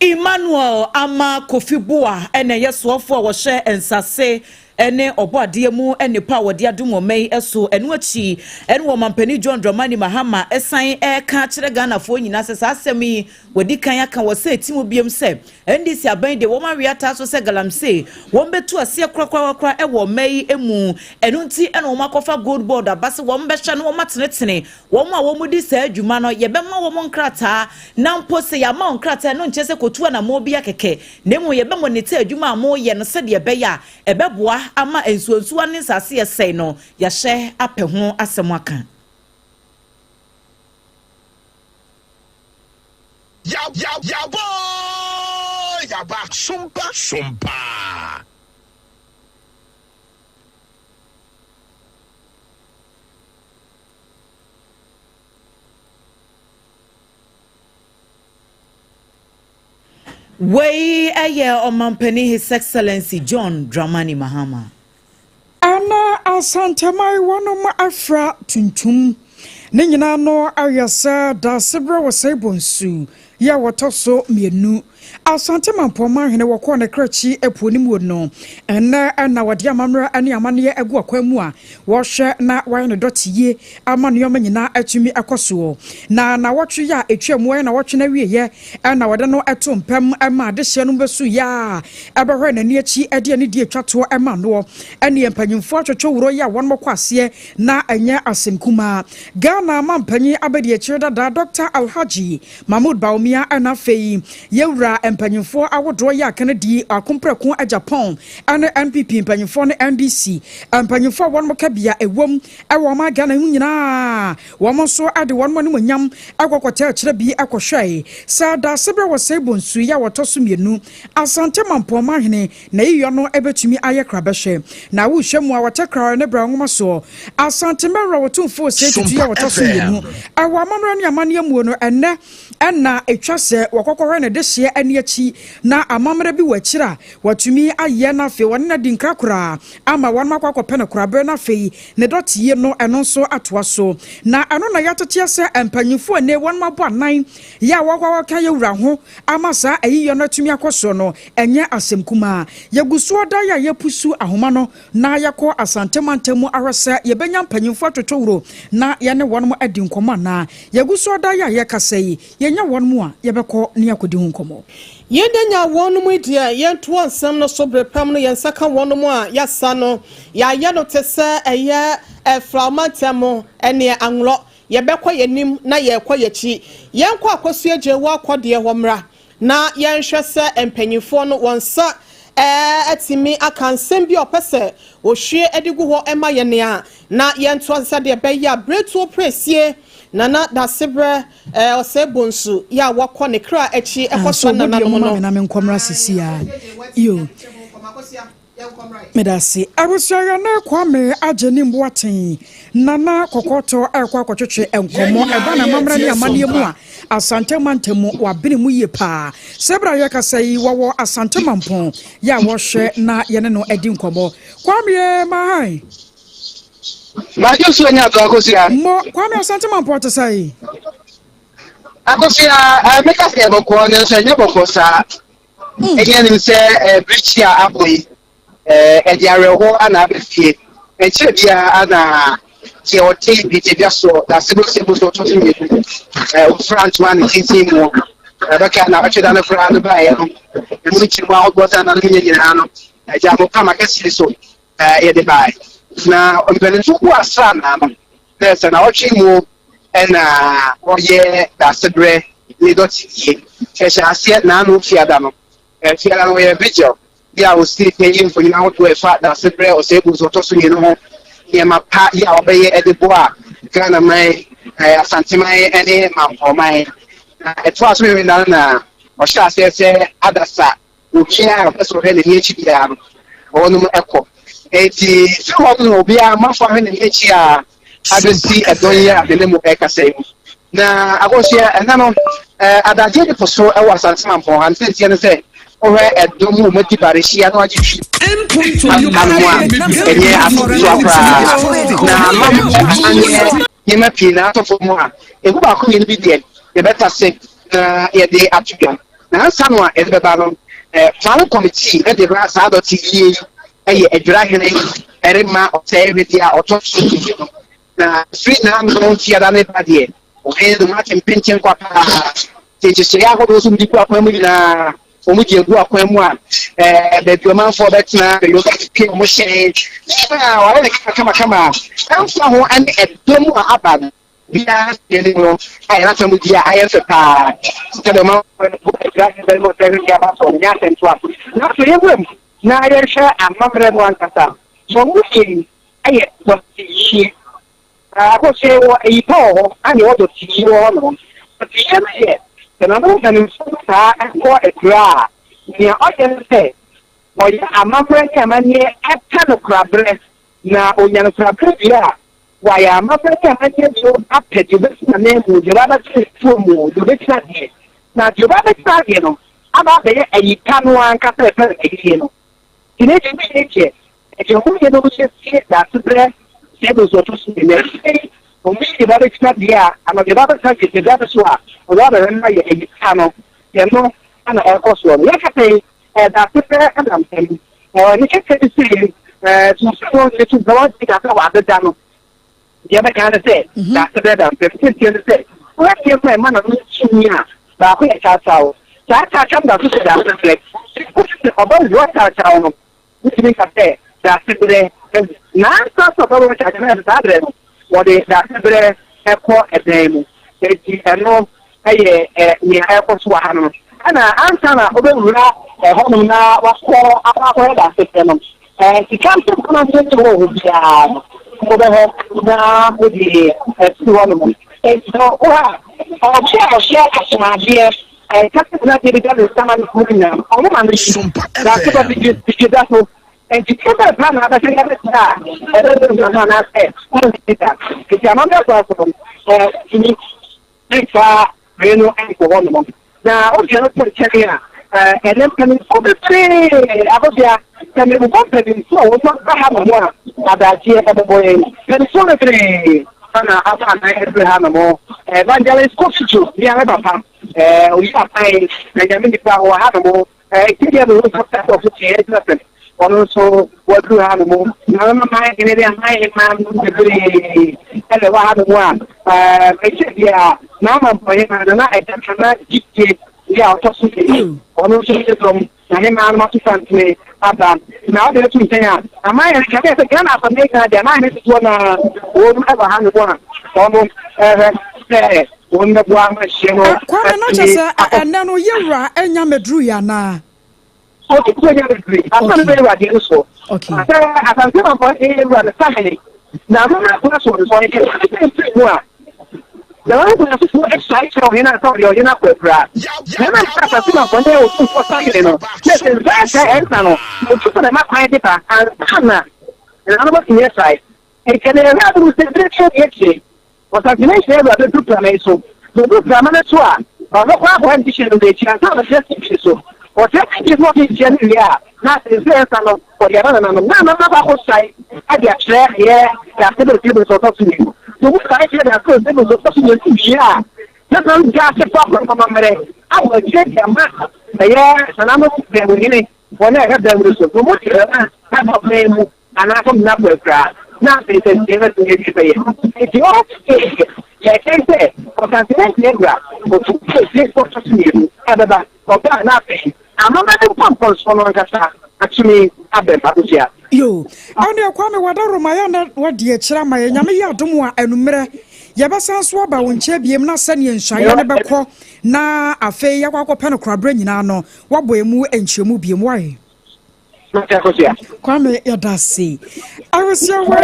Emmanuel Ama Kofi Boa na ɛyɛ soafoɔ a wɔhyɛ nsase ne ɔbɔadeɛ mu nnepa a wɔde adom ɔma yi so. Ɛno akyi ɛne Ɔmampanin John Dramani Mahama san reka akyerɛ Ghanafoɔ nyinaa sɛ saa asɛm yi wɔadi kan aka wɔ sɛ ɛti mu biom sɛ NDC aban deɛ wɔn awe ataa so sɛ galamsey wɔn bɛtu aseɛ korakorakora wɔ ɔma yi mu. Ɛno nti ɛna wɔn akɔfa gold board aba sɛ wɔn bɛhwɛ na wɔn atenetene wɔn a wɔn di saa adwuma no. Yɛbɛma wɔn nkrataa na mpo sɛ yɛama wɔn nkrataa no nkyerɛ sɛ kɔtu anammɔn bi akɛkɛ na mmom yɛbɛmɔ ne tɛ adwuma a wɔyɛ no sɛdeɛ ɛbɛyɛ a ɛbɛboa ama nsuwansuwa ne nsase ɛsɛe no yɛahyɛ apɛ ho asɛm aka. Yaboo yaba sompa sompa. Wei yɛ Ɔmampanin His Excellency John Dramani Mahama. Ana Asanteman wɔnom afra tuntum. Ne nyinaa no ayɛ sɛ Daasebrɛ Osei Bonsu yi a wɔtɔ so mienu. Asante Mampɔn hene wɔkɔɔ ne krakyi ɛpo no muo no, ɛnnɛ na wɔde amammerɛ ne amanneɛ agu akwan mu a wɔhwɛ na wɔayɛ no dɔte yie ama nneɛma nyinaa atumi akɔ soɔ. Na nawɔtwe yi a ɛtwa mu ɛyɛ nawɔtwe no awieɛ na wɔde no to mpam ma adehyeɛ no bɛsu yɛ a ɛbɛhwɛ n'ani akyi de anidie atwa toɔ ma noɔ. Ɛneɛ mpanyimfoɔ atwotwo wuro yi a wɔn kɔ aseɛ na ɛnyɛ asɛm kumaa. Ghana mampanyin abadiakyire dada Dr. Alhaji Mahmood Bawumia ɛna afei yɛwura mpanyimfoɔ ahodoɔ yɛ aka no di akomprɛko Japan ɛne NPP mpanyimfoɔ ne NDC mpanyimfoɔ a wɔn kabea ɛwom ɛwɔ ɔman Ghana mu nyinaa wɔn nso de wɔn animuonyam ɛkɔkɔtɛ akyerɛ bi ɛkɔhwɛe sɛ Daasebrɛ wɔ Seibo nsu yi a wɔtɔ so mmienu Asante Mampɔn hene na yiyɔ no ɛbɛtumi ayɛ krabɛhwɛ na wohwɛ mu a wɔtɛ krawe ne brɛ nwoma soɔ Asante Mɛwura Otumfoɔ Osei Tutu yi a wɔtɔ so mmienu ɛwɔ amammerɛ ne amanneɛ muo no ɛnnɛ ɛna ɛtwa sɛ wɔkɔkɔhwɛ ne dehyeɛ ani akyi na amammerɛ bi wɔ akyiri a wɔatumi ayɛ na afei wɔne no adi nkra koraa ama wɔn akɔ akɔpɛ no koraberɛ na afei ne dɔteɛ no ɛno nso atoa so. Na ɛno na yɛateteɛ sɛ mpanyimfoɔ ɛnnɛ wɔn abɔ anan yɛ a wɔkɔ akɔka yɛ wura ho ama saa ayiyɔ no atumi akɔ soɔ no ɛnyɛ asɛm kumaa. Yɛgu soɔ da yɛ a yɛpusu ahoma no na yɛkɔ Asante mantam mu ahwɛ sɛ yɛbɛnya mpanyimfoɔ atwotwowuro na yɛne wɔn adi nkɔmmɔ anaa. Yɛgu so da yi a yɛrekasa yi, yɛnya wɔn a, yɛbɛkɔ ne yɛakɔdi ho nkɔmmɔ. Yɛnya wɔnom yi deɛ, yɛntoa nsɛm no so bere pam no, yɛn nsa ka wɔnom a, yɛasa no, yɛayɛ no te sɛ ɛyɛ Ɛfra mantam ne Anglɔ. Yɛbɛkɔ yɛn anim na yɛrekɔ yɛn akyi. Yɛnkɔ Akosua Gyewaa Kɔdeɛ hɔ mmra. Na yɛnhwɛ sɛ mpanyimfoɔ no wɔn nsa atumi aka nsɛm bi a ɔpɛ sɛ ɔhwie de gu hɔ ma yɛn a, na yɛntoa so sɛdeɛ ɛbɛyɛ a berɛtuo presie Nana Dasebrɛ Ɔsɛe Bonsu yɛ a wakɔ ne kra akyi Ah, so kɔsra mo deɛ nananom mo ma no. me na me nkɔmmra sisi a. Yo. Medase. Abusua yɛne Kwame Agyenim Boateng, Nana Kɔkɔɔtɔ ɛrekɔ akɔtwetwe nkɔmmɔ ɛba n'amammerɛ ne amanneɛ mu a Asante mantam mu wabene mu yie paa. Sɛ berɛ a yɛkasa yi wɔwɔ Asante Mampɔn yɛ a wɔhwɛ na yɛne no adi nkɔmmɔ. Kwame ee mahan. Madwo so anya ato Akosua. Mo Kwame Asante Mampɔn te sɛn? Akosua, eh, meka sɛ bɔkɔɔ nanso ɛnyɛ bɔkɔɔ saa. Ɛnyɛ nim sɛ birikyi a abɔ yi, ɛde awerɛhoɔ ana aba fie. Ɛnkyerɛ biara ana deɛ ɔte dwetɛdwa soɔ, n'asebosebo so ɔtɔ so mmienu, ɔfira ntoma ne tenten mu, ɛbɛka na ɔtwe da no koraa no baeɛ no, ɛmu no kyerɛ mu ahodoɔ sɛ ananom nyɛ nyinaa no, agya mo pam akɛseɛ so yɛde baeɛ. Na mpanimfoɔ bu asranaa no, na ɛsɛ na ɔtwe mu na ɔyɛ dasebrɛ ne dɔtedie. Ɛhyɛ aseɛ n'ano fiada no. Fiada no ɔyɛ vigil bi a ɔsi panyin mfonyin ahodoɔ ɛfa dasebrɛ ɔsɛebu nso ɔtɔ so mmienu ho. nneɛma pa yi a wɔbɛyɛ de boa Ghana man, Asanteman ne Mampɔnman. Na ɛtoa so Memeneda no na ɔhyɛɛ aseɛ sɛ adasa obiara a ɔpɛ sɛ ɔhwɛ n'ani akyi biara no, wɔnom kɔ. Enti firi hɔ no na obiara amanfoɔ ahwɛ n'ani akyi a abɛsi ɛdɔn yi a me ne mo ɛrekasa yi mu. Na akɔsoɛ ɛnɛ no, adagyeɛ de po so wɔ Asante Mampɔn ha. Ne sɛnteɛ ne sɛ wohwɛ ɛdɔm mu wɔadi bare hyia na wɔagye twi aka no ho a, ɛnyɛ asɛm ketewa koraa. Na ama amanneɛ nneɛma pii na atɔ fam a, ɛmu baako mmienu bi deɛ yɛbɛtase na yɛde ato dwa. Na ansa no a yɛde bɛba no, Planning Committee de ba saa dɔte yie yi yɛ Adwira Hene rema ɔsɛe wedeɛ a ɔtɔ so mmienu. Na firi n'ano fiada ne ba deɛ, ɔhene de wɔate mpenkyen kwa paa. Nti nhyehyɛeɛ ahodoɔ nso wɔde gu akwan mu nyinaa, wɔde agu akwan mu a, baabi ɔmanfoɔ bɛtena, baabi wɔbɛtwe wɔn hyɛn, ne nyinaa wɔayɛ no kamakamakama a ɛmfa ho ne ɛdɔm a aba no. Biara si anim no ayɛ n'asɛm di a ayɛ fɛ paa sɛdeɛ ɔmanfoɔ no bu adwira hene no sɛ hwehwɛ aba soɔ no nyɛ asɛntoa. Nanso yɛwura mu na yɛhwɛ amammerɛ no ankasa. Wɔn mu pii yɛ dɔteyie. Akosua wɔ ayi pa wɔ hɔ ɛna ɛwɔ dɔteyie wɔ hɔ nom. Dɔteyie no yɛ sɛ nananom mpanimfoɔ no taa kɔ akuraa a, nea ɔyɛ ne sɛ ɔyɛ amammerɛ ne amanneɛ pɛ no koraberɛ na ɔnya no koraberɛ wie a, Wayɛ amammerɛ ne amanneɛ bio apɛ deɛ ɔbɛsi n'ananmu, deɛ ɔbɛba abɛtena afuo mu, deɛ ɔbɛsi adeɛ. Na deɛ ɔbɛba abɛsi adeɛ no aba abɛyɛ ayi pa no ara ankasa a yɛfrɛ no ayie no. Nti n'agya mu yie deɛ, deɛ wɔyɛ no wɔyɛ sie daasebrɛ sɛ ɛbɛ nso ɔtɔ so mmienu. Afei wɔyi deɛ ɔbɛba abɛsi adeɛ a, anaa deɛ ɔbɛba abɛtena dwetɛdua no so a, ɔbɛba abɛhwɛ no ayɛ ayi pa no. Ɛno na ɛrekɔ soɔ no. Yɛkasa yi, ɛyɛ daasebrɛ nam fam. Ne kɛkɛ ne sɛ, sunsun no ne so bɛwɔ adi kakra wɔ adeda no. Deɛ ɛbɛka ne sɛ, mhm. daase bɛda mpɛ. Sɛntiɛ ne sɛ, woyɛ nneɛma a ɛma n'ano tumi a, baako yɛ kyawkyaw. Saa kyawkyaw no da so sɛ daase berɛ. Wosi sɛ ɔba wura kyawkyaw no, wotumi nka sɛ daase berɛ awu. Nansa sɛ ɔba wura kyawkyaw no, saa berɛ no, wɔde daase berɛ ɛkɔ ɛdan mu. Enti ɛno yɛ nea ɛrekɔ so wɔ ha no. Ɛna ansa na wobɛwura ɛhɔnom na wakɔ akɔ akɔyɛ dasebrɛ no, sika nsɛm no nso ne wɔ hɔ biara no, wobɛhɔ na wode afiri hɔnom. Enti no, wo a ɔbea a ɔhyɛ asomadeɛ, ɛka sɛ gyinadeɛ bi da ne nsa ma ne kunu nyinaa no, ɔmo ma no yi dasebrɛ bi da so. Enti kwan bɛn paa na abɛsɛ yɛbɛkyerɛ a ɛbɛbɛ mu anaasɛ ɔnsi da? Enti amammerɛ kwan so no, wotumi mfa wei no nkɔ hɔnom. Na wode ɛno to nkyɛn a, ɛnnɛ mpanimfoɔ bebree abɔdea, sɛ mebobɔ mpanimfoɔ a wɔn aba ha nom a, adagyeɛ ɛbɛbɔ yɛn. Mpanimfoɔ bebree na aba anan afiri ha nom. Evangelist Kofi Joe, me ara papa, oyi aban na nyame nipa wɔ ha nom. Ɛti deɛ mehu sɛ ɔfo teɛ ɛgyina sɛ ɔno nso waduru ha nom na ɔno man hene ne aman hema no bebree ɛna ɛwɔ ha nom a ɛkyɛ deɛ a n'ama mpɔhema no na ɛda nana gyidie deɛ a ɔtɔ so mmienu ɔno nso ne dɔm na hema no ato santene aba na ɔde ato nkyɛn a aman hene kɛkɛ sɛ Ghana afɔne nyinaa deɛ aman hene dodoɔ na wɔn ɛwɔ ha nom a wɔn ɛhwɛ sɛ wɔn bɛboa ama hyia no. Kwame na kyɛ sɛ ɛnɛ no yɛwura anya mɛduru yɛ anaa? Ɔtutu anya mɛduru ansa na bɛyɛ awuradeɛ no soɔ. Sɛ asante mampɔ ɛyɛ wura no sahene na amammerɛ kwan soɔ no sɛ ɔyɛ kɛse sɛ mfiri mu a na wɔn kwan sofoɔ asuae kyerɛ ɔhene ansa ɔde ɔhene akɔ akura. Na ɛnam sɛ asante mampɔ no yɛ otumfoɔ sahene no na sɛ nsa ɛsɛ ɛnsa no otumfoɔ na ɛma kwan de ba ansa na nananom atumi asuae. Nti na yɛhwɛ adom sɛ bere bi adi akyire Ɔsantene nhyira awura bɛduru prama yi so. Na ɔduru prama no so a, ɔbɛkɔ akɔha ne no n'akyi ansa na ɔbɛkyerɛ simpie so. Ɔkyerɛ simpie so na ɔde nhyira no wie a, na afei nso nsa no, ɔde ama nananom. Na nananom akɔ akɔsuae de akyerɛ ɛyɛ Dase Bere Table so ɔtɔ so mmienu. Sɛ wɔsuae kyerɛ Dase Bere Table so ɔtɔ so mmienu wie a, na nananom gya ase fa akɔnom amammerɛ a wɔakyerɛ de ama ɛyɛ nananom baanu hene, wɔn a ɛhwɛ baanu no so. Na wɔde bɛma aba ɔman mu. Anaasɛ ɔde no akɔ akuraa, na afei sɛ nteɛ bɛtumi awie pɛyɛ. Enti ɔwɔ sɛ yɛtwɛn sɛ ɔsantenanten awura otumfoɔ Osei ɔtɔ so mmienu bɛba. Ɔba a, na afei amammerɛ ne mpɔmpɔnsoɔ no ankasa atumi abam abusua. Yoo, ɛneɛ Kwame Wadaroma yɛ na wadi akyire ama yɛ. Nyame yɛ adom a anummerɛ yɛbɛsan so aba wo nkyɛn biem na sɛdeɛ nsuaeɛ no bɛkɔ na afei yɛakɔ akɔpɛ no koraberɛ nyinaa no wabɔ ɛmu nkyerɛmu biem. Wai? Mate Akosua. Kwame yɛdase. Awesiawa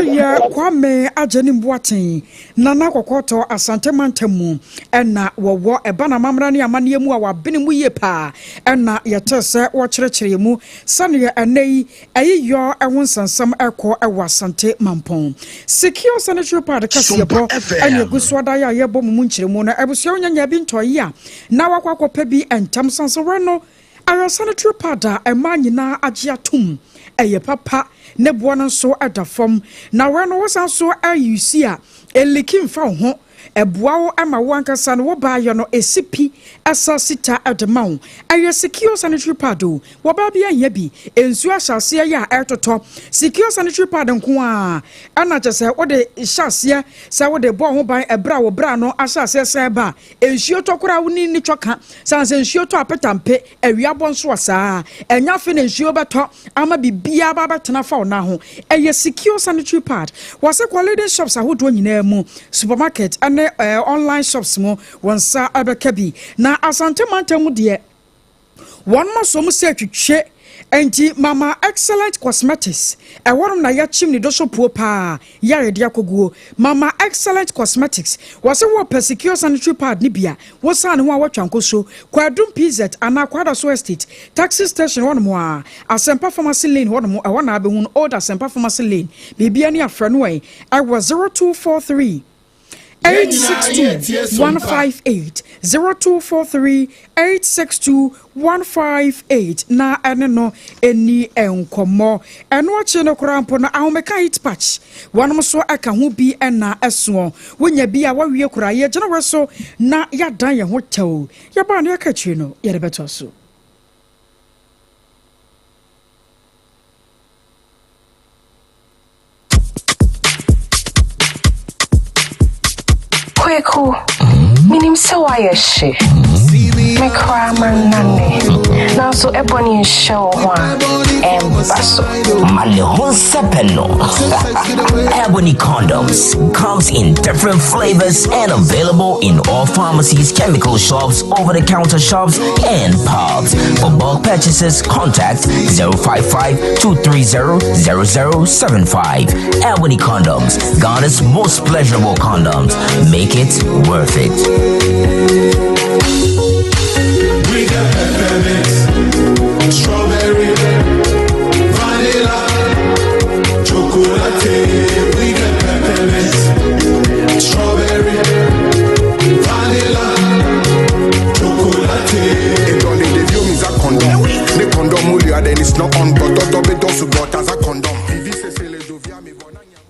yi yɛ Kwame Agyenim Boateng, Nana Kɔkɔɔtɔ, Asante mantam mu na wɔwɔ. Ɛba n'amammerɛ ne amanneɛ mu a wabene mu yie paa na yɛtee sɛ wɔkyerɛkyerɛɛ mu sɛdeɛ ɛnnɛ yi ayiyɔ ho nsɛnsɛm rekɔ wɔ Asante Mampɔn. Secure Sanitary Pad kaseɛbɔ ne ɛgu so ada yɛ a yɛbɔ mo mu nkyerɛmu no. Abusua wonya nyaa bi ntɔeɛ a na wakɔ akɔpɛ bi ntɛm sane sɛ wɛ no Ayɛ sanitary pad a mmaa nyinaa agye atom. Ɛyɛ papa, ne boɔ no nso da fam. Na wei no wosan nso use a, ɛnliki mfa wo ho. Ɛboa wo ma wo ankasa no wo baayɛ no ɛsi pi, ɛsa sita de ma wo. Ɛyɛ secure sanitary pad o, wɔbaa biara hia bi. Nsuo ahyɛ aseɛ yɛ a ɛretotɔ. Secure sanitary pad nko ara ɛna kyerɛ sɛ wode hyɛ aseɛ sɛ wode bɔ wo ho ban ɛberɛ a wo bra no ahyɛ aseɛ sɛ ɛreba a. Nsuo tɔ koraa wo ne nni twɔka. Sane sɛ nsuo tɔ a petampe, awia bɔ nso a saa. Ɛnyɛ afei na nsuo bɛtɔ ama biribiara aba abɛtena afa wo nan ho. Ɛyɛ secure sanitary pad. Wɔse kɔ leading shops ahodoɔ nyinaa mu, supermarket ne online shops mu, wo nsa bɛka bi. Na Asante mantam mu deɛ, Wɔn asɔ mu sɛ twitwe. Enti mama Excellent Cosmetics, ɛhɔnom na yɛakyim ne doso puo paa yɛ a yɛde akɔguo. Mama Excellent Cosmetics, wɔse wopɛ secure sanitary pad no bi a, wosane ho a woatwa nkosuo. Kɔ Adum PZ anaa Kwadaso Estate, taxi station hɔnom a, Asɛmpa Pharmacy Lane hɔnom, ɛhɔ na abɛhu no, Old Asɛmpa Pharmacy Lane. Biribiara ni a frɛ no ɛ, ɛwɔ 0243. 862 158 0243 862 158 na ɛne no ɛni nkɔmmɔ. Ɛno akyi no koraa mpo no ahomeka heat patch wɔnom so ɛka ho bi ɛna ɛsoɔ. Wonya bi a wawie koraa yɛgyina wɔ so na yɛadan yɛn ho tɛw. Yɛbaa no yɛka akyiri no yɛde bɛtoa so. Kweku, menim sɛ woayɛ hye. Me koraa mannane. Nanso ɛbɔne nhyɛ wo ho a, ɛmba so. Ma ne ho nsɛpɛ no. Ebony condoms comes in different flavors and available in all pharmacies, chemical shops, over-the-counter shops, and pubs. For bulk purchases, contact 055 230 0075. Ebony condoms, Ghana's most pleasurable condoms. Make it worth it. We got peppermint, strawberry, vanilla, chocolate. We got peppermint, strawberry, vanilla, chocolate. Ne condom then it's not on but as a condom.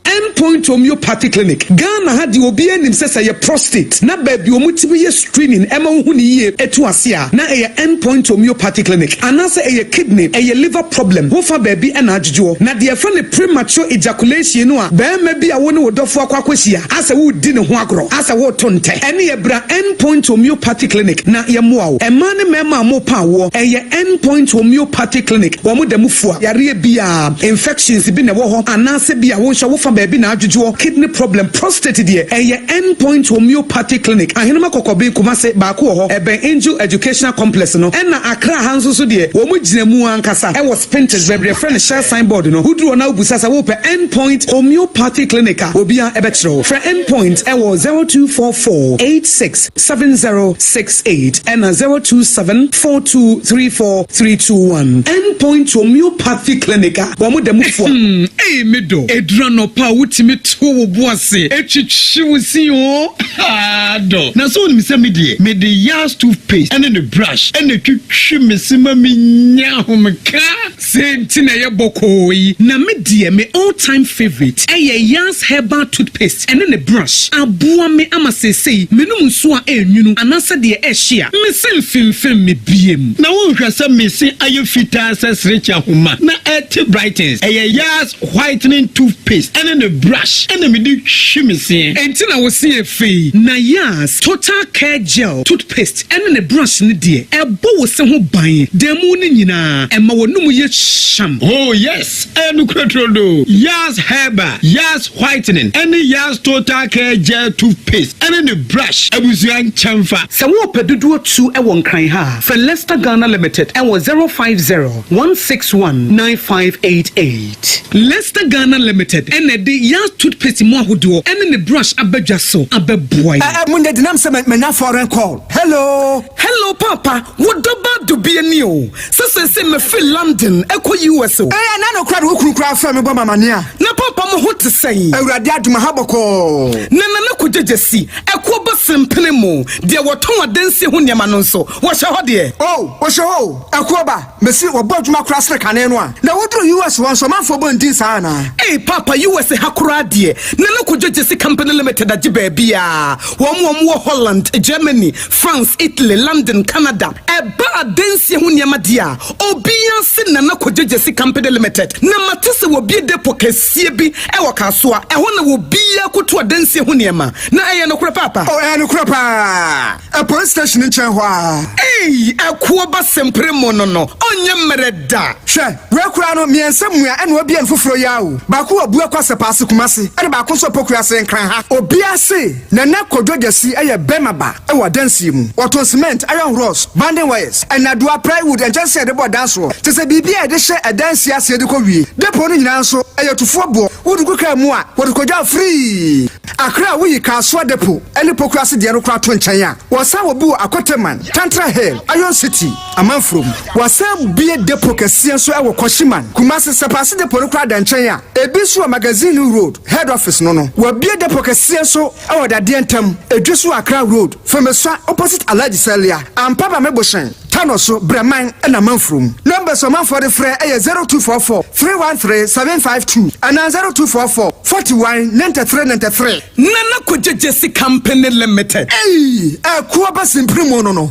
Endpoint Homeopathy Clinic, Ghana ha deɛ obiara nim sɛ sɛ ɛyɛ prostate na baabi a wɔtumi yɛ screening ɛma wohu no yie ɛtu ase a na ɛyɛ Endpoint Homeopathy Clinic anaasɛ ɛyɛ kidney, ɛyɛ liver problem ho fa baabi na adwodwoɔ. Na deɛ yɛfrɛ no premature ejaculation no a barima bi a wo ne wo dɔfoɔ akɔ akɔhyia asɛ woredi ne ho agorɔ asɛ woreto ntɛ ɛne bra Endpoint Homeopathy Clinic na yɛmmoa wo. Mmaa ne mmarima a morepa awoɔ ɛyɛ Endpoint Homeopathy Clinic wɔn da mu fua yareɛ biara, infections bi na ɛwɔ hɔ anaasɛ bi a wo nso wo fa baabi na adwodwoɔ, kidney problem, prostate deɛ ɛyɛ End Point Homeopathy Clinic, Ahenema Kɔkɔben, Kumase, baako wɔ hɔ ɛbɛn Angel Educational Complex no, ɛna Accra ha nso so deɛ wɔn gyina mu ankasa ɛwɔ Spintex baabi yɛfrɛ no Shell sign board no, woduru hɔ na wobisa sɛ wopɛ End Point Homeopathy Clinic a obiara ɛbɛkyerɛ wo. Frɛ End Point ɛwɔ 0244 86 7068 ɛna 027 4234 321. End Point Homeopathy Clinic a wɔn da mu fua. Hmm, ei me dɔ, ɛduru anɔpa a wotumi to wo bo ase twitwi wo se oo, haa dɔ. Na sɛ wonim sɛ me deɛ, mede Yas toothpaste ne ne brush na ɛtwitwi me se ma menya ahomeka. Sei nti na ɛyɛ bɔkɔɔ yi. Na me deɛ me all time favourite ɛyɛ Yas herbal toothpaste ɛne ne brush. Aboa me ama seesei menom nsuo a ɛnwunu anaasɛ deɛ ɛhye a, me se mfemfem me biem. Na wonhwɛ sɛ me se ayɛ fitaa sɛ serekye ahoma na ɛte brightens. Ɛyɛ Yas whitening toothpaste ɛne ne brush. brush ɛna mede twi me seɛ. Enti na wo se yɛ fɛ yi. Na Yas Total Care Gel Toothpaste ɛne ne brush no deɛ, ɛbɔ wo se ho ban da mu no nyinaa, ɛma w'anomu yɛ hyam. Oh yes, ɛyɛ nokorɛ turodoo. Yas Herbal, Yas Whitening ɛne Yas Total Care Gel Toothpaste ɛne ne brush abusua nkyɛnfa. Sɛ worepɛ dodoɔ tu wɔ Nkran ha a, frɛ Lester Ghana Limited wɔ 050 161 9588. Lester Ghana Limited na ɛde Yas Toothpaste mu ahodoɔ ne ne brush aba dwa so abɛboa yɛn. Ɛ ɛ monyɛ denam sɛ manya foreign call. Hello. Hello paapa, wo dɔ ba dubia ni o, sɛ seesei mafiri London kɔ US o. Ee ɛna no koraa de wo kunu koraa frɛ me bɔ me amaneɛ a. Na paapa mo ho te sɛn? Awurade adom aha bɔkɔɔ. Na Nana Kwadwo Gyasi, ɛkoɔ ba sempene mo, deɛ wɔtɔn adansie ho nneɛma no nso, wɔhyɛ hɔ deɛ? Oh, wɔhyɛ hɔ o, ɛkoɔ ba. Mese wɔbɔ adwuma koraa sene kane no a. Na woduru US hɔ nso ɔmanfoɔ bɔ ndin saa anaa? Ei paapa US ha koraa deɛ Nana Kojo Gyesi Company Limited agye baabiaa, wɔn wɔn wɔ Holland, Germany, France, Italy, London, Canada. Ɛba adansie ho nneɛma deɛ a, obiaa se Nana Kojo Gyesi Company Limited. Na mate sɛ wɔbue depot kɛseɛ bi wɔ Kasoa, ɛhɔ na obiaa kɔtu adansie ho nneɛma. Na ɛyɛ nokorɛ paapa? Oh ɛyɛ nokorɛ paa. Police station nkyɛn hɔ ara. Ei ɛkoɔ ba sempere mo no no ɔnyɛ mmerɛ da. Hwɛ, wei koraa no, mmiɛnsa mua ɛna wabue no foforɔ yi ara o. Baako wɔ Abuakwa Sɛpaase Kumasi ɛna baako nso wɔ Pokuase Nkran ha. Obiara se Nana Kwadwo Gyasi yɛ bɛrima ba wɔ adansie mu. Wɔtɔn cement, iron rods, banding wires, nnadewa, plywood, nkyɛnsee a yɛde bɔ dan soɔ, kyerɛ sɛ biribiara a yɛde hyɛ adansie aseɛ de kɔ wie. Depot no nyinaa nso, ɛyɛ tufoɔ boɔ. Wode gu kaa mu a, wɔde kɔgya wo firii. Accra a woyi Kasoa Depot ne Pokuase deɛ no koraa to nkyɛn a, wɔsan wɔ bi wɔ Akoteman, Tantra Hill, Iron City, Amanfurom. Wɔasan abue depot kɛseɛ nso wɔ Kwashiman, Kumasi. Sɛpaase Depot no koraa da nkyɛn a, ebi nso wɔ Magazine Road, Head Office no no. Wɔabue depot kɛseɛ nso wɔ Dadeɛ Ntam, Edweso Accra Road, Femesua opposite Alhaji Salia, Ampaba Mebohyɛn. Tano so, Brɛman na Manfurom. Numbers a ɔmanfoɔ de frɛ yɛ 0244 313 752 anaa 0244 41 93 93. Nana Kogye Gyesi Company Limited. Ei! Ɛko aba simpiri mu no no.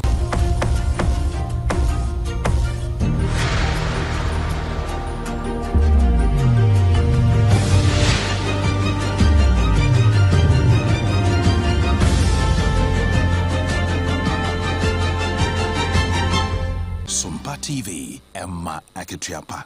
Sompa TV, ɛma akatua pa.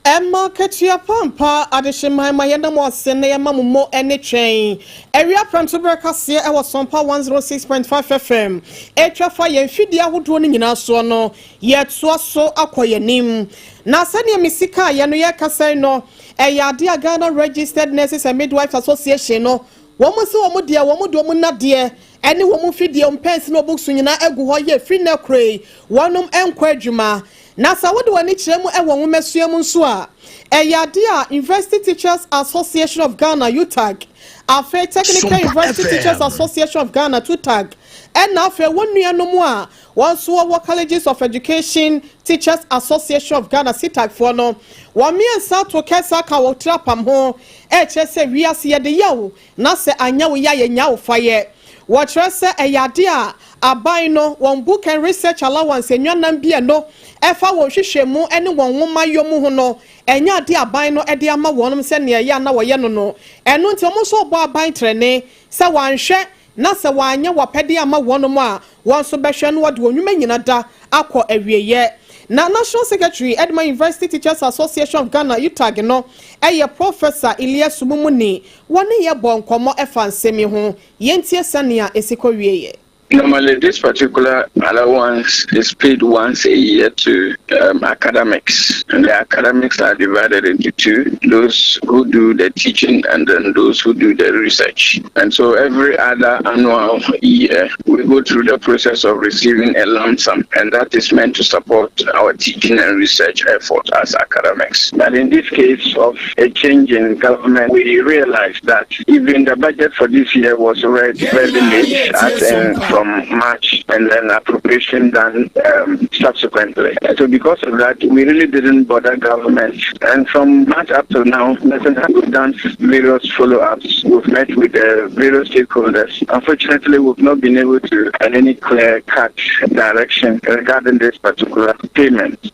Ɛma akatua pa ampa, Adehyeman ma yɛda mo ase na yɛma mo mo ani twɛn. Awia prɛmtoberɛ kaseɛ ɛwɔ Sompa 106.5 FM ɛtwa fa yɛn mfidie ahodoɔ no nyinaa soɔ no, yɛtoa so akɔ yɛn anim. Na sɛdeɛ mesi kaeɛ no yɛrekasa yi no, ɛyɛ adeɛ a Ghana Registered Nurses and Midwives Association no, wɔn se wɔn deɛ wɔn de wɔn nnadeɛ ɛne wɔn mfidie, wɔn pɛns ne wɔn books nyinaa agu hɔ yɛ firi nnɛ korɔ yi wɔnom nkɔ adwuma. Na sɛ wode w'ani kyerɛ mu wɔ nwomasua mu nso a, ɛyɛ adeɛ a University Teachers Association of Ghana, UTAG, afei Technical Sompa University Teachers FM. Association of Ghana, TUTAG, ɛna afei wɔn nuanom a wɔn nso wɔwɔ Colleges of Education Teachers Association of Ghana, CETAG, foɔ no, wɔn mmiɛnsa ato kɛse aka wɔ tiri apam ho, ɛrekyerɛ sɛ wiase yɛde yaw Na sɛ anyɛ wo yɛ a yɛnnya wo fa yɛ. Wɔkyerɛ sɛ ɛyɛ ade a aban no, wɔn Book and Research Allowance nnuanam bi a ɛno ɛfa wɔn nhwehwɛmu ne wɔn nwoma yɔ mu ho no, ɛnyɛ ade a aban no de ama wɔnom sɛ nea ɛyɛ a na wɔyɛ no no. Ɛno nti wɔn nso wɔbɔ aban trenee sɛ wɔanhwɛ na sɛ wɔanyɛ wɔapɛdeɛ amma wɔnom a, wɔn nso bɛhwɛ na wɔde wɔn nnwuma nyina da akɔ awieɛ. Na National Secretary de ma University Teachers Association of Ghana, UTAG, no yɛ Professor Illiasu Mumuni. Wɔne yɛ bɔɔ nkɔmmɔ fa nsɛm yi ho. Yɛntie sɛnea ɛsi kɔwieɛ. Normally, this particular allowance is paid once a year to um, academics. And the academics are divided into two those who do the teaching and then those who do the research. And so every other annual year, we go through the process of receiving a lump sum, and that is meant to support our teaching and research effort as academics. But in this case of a change in government, we realized that even the budget for this year was read very late, as in from March, and then appropriation done um, subsequently. And so because of that, we really didn't bother government. And from March up till now, we've done various follow-ups. We've met with the various stakeholders. Unfortunately, we've not been able to get any clear-cut direction regarding this particular payment.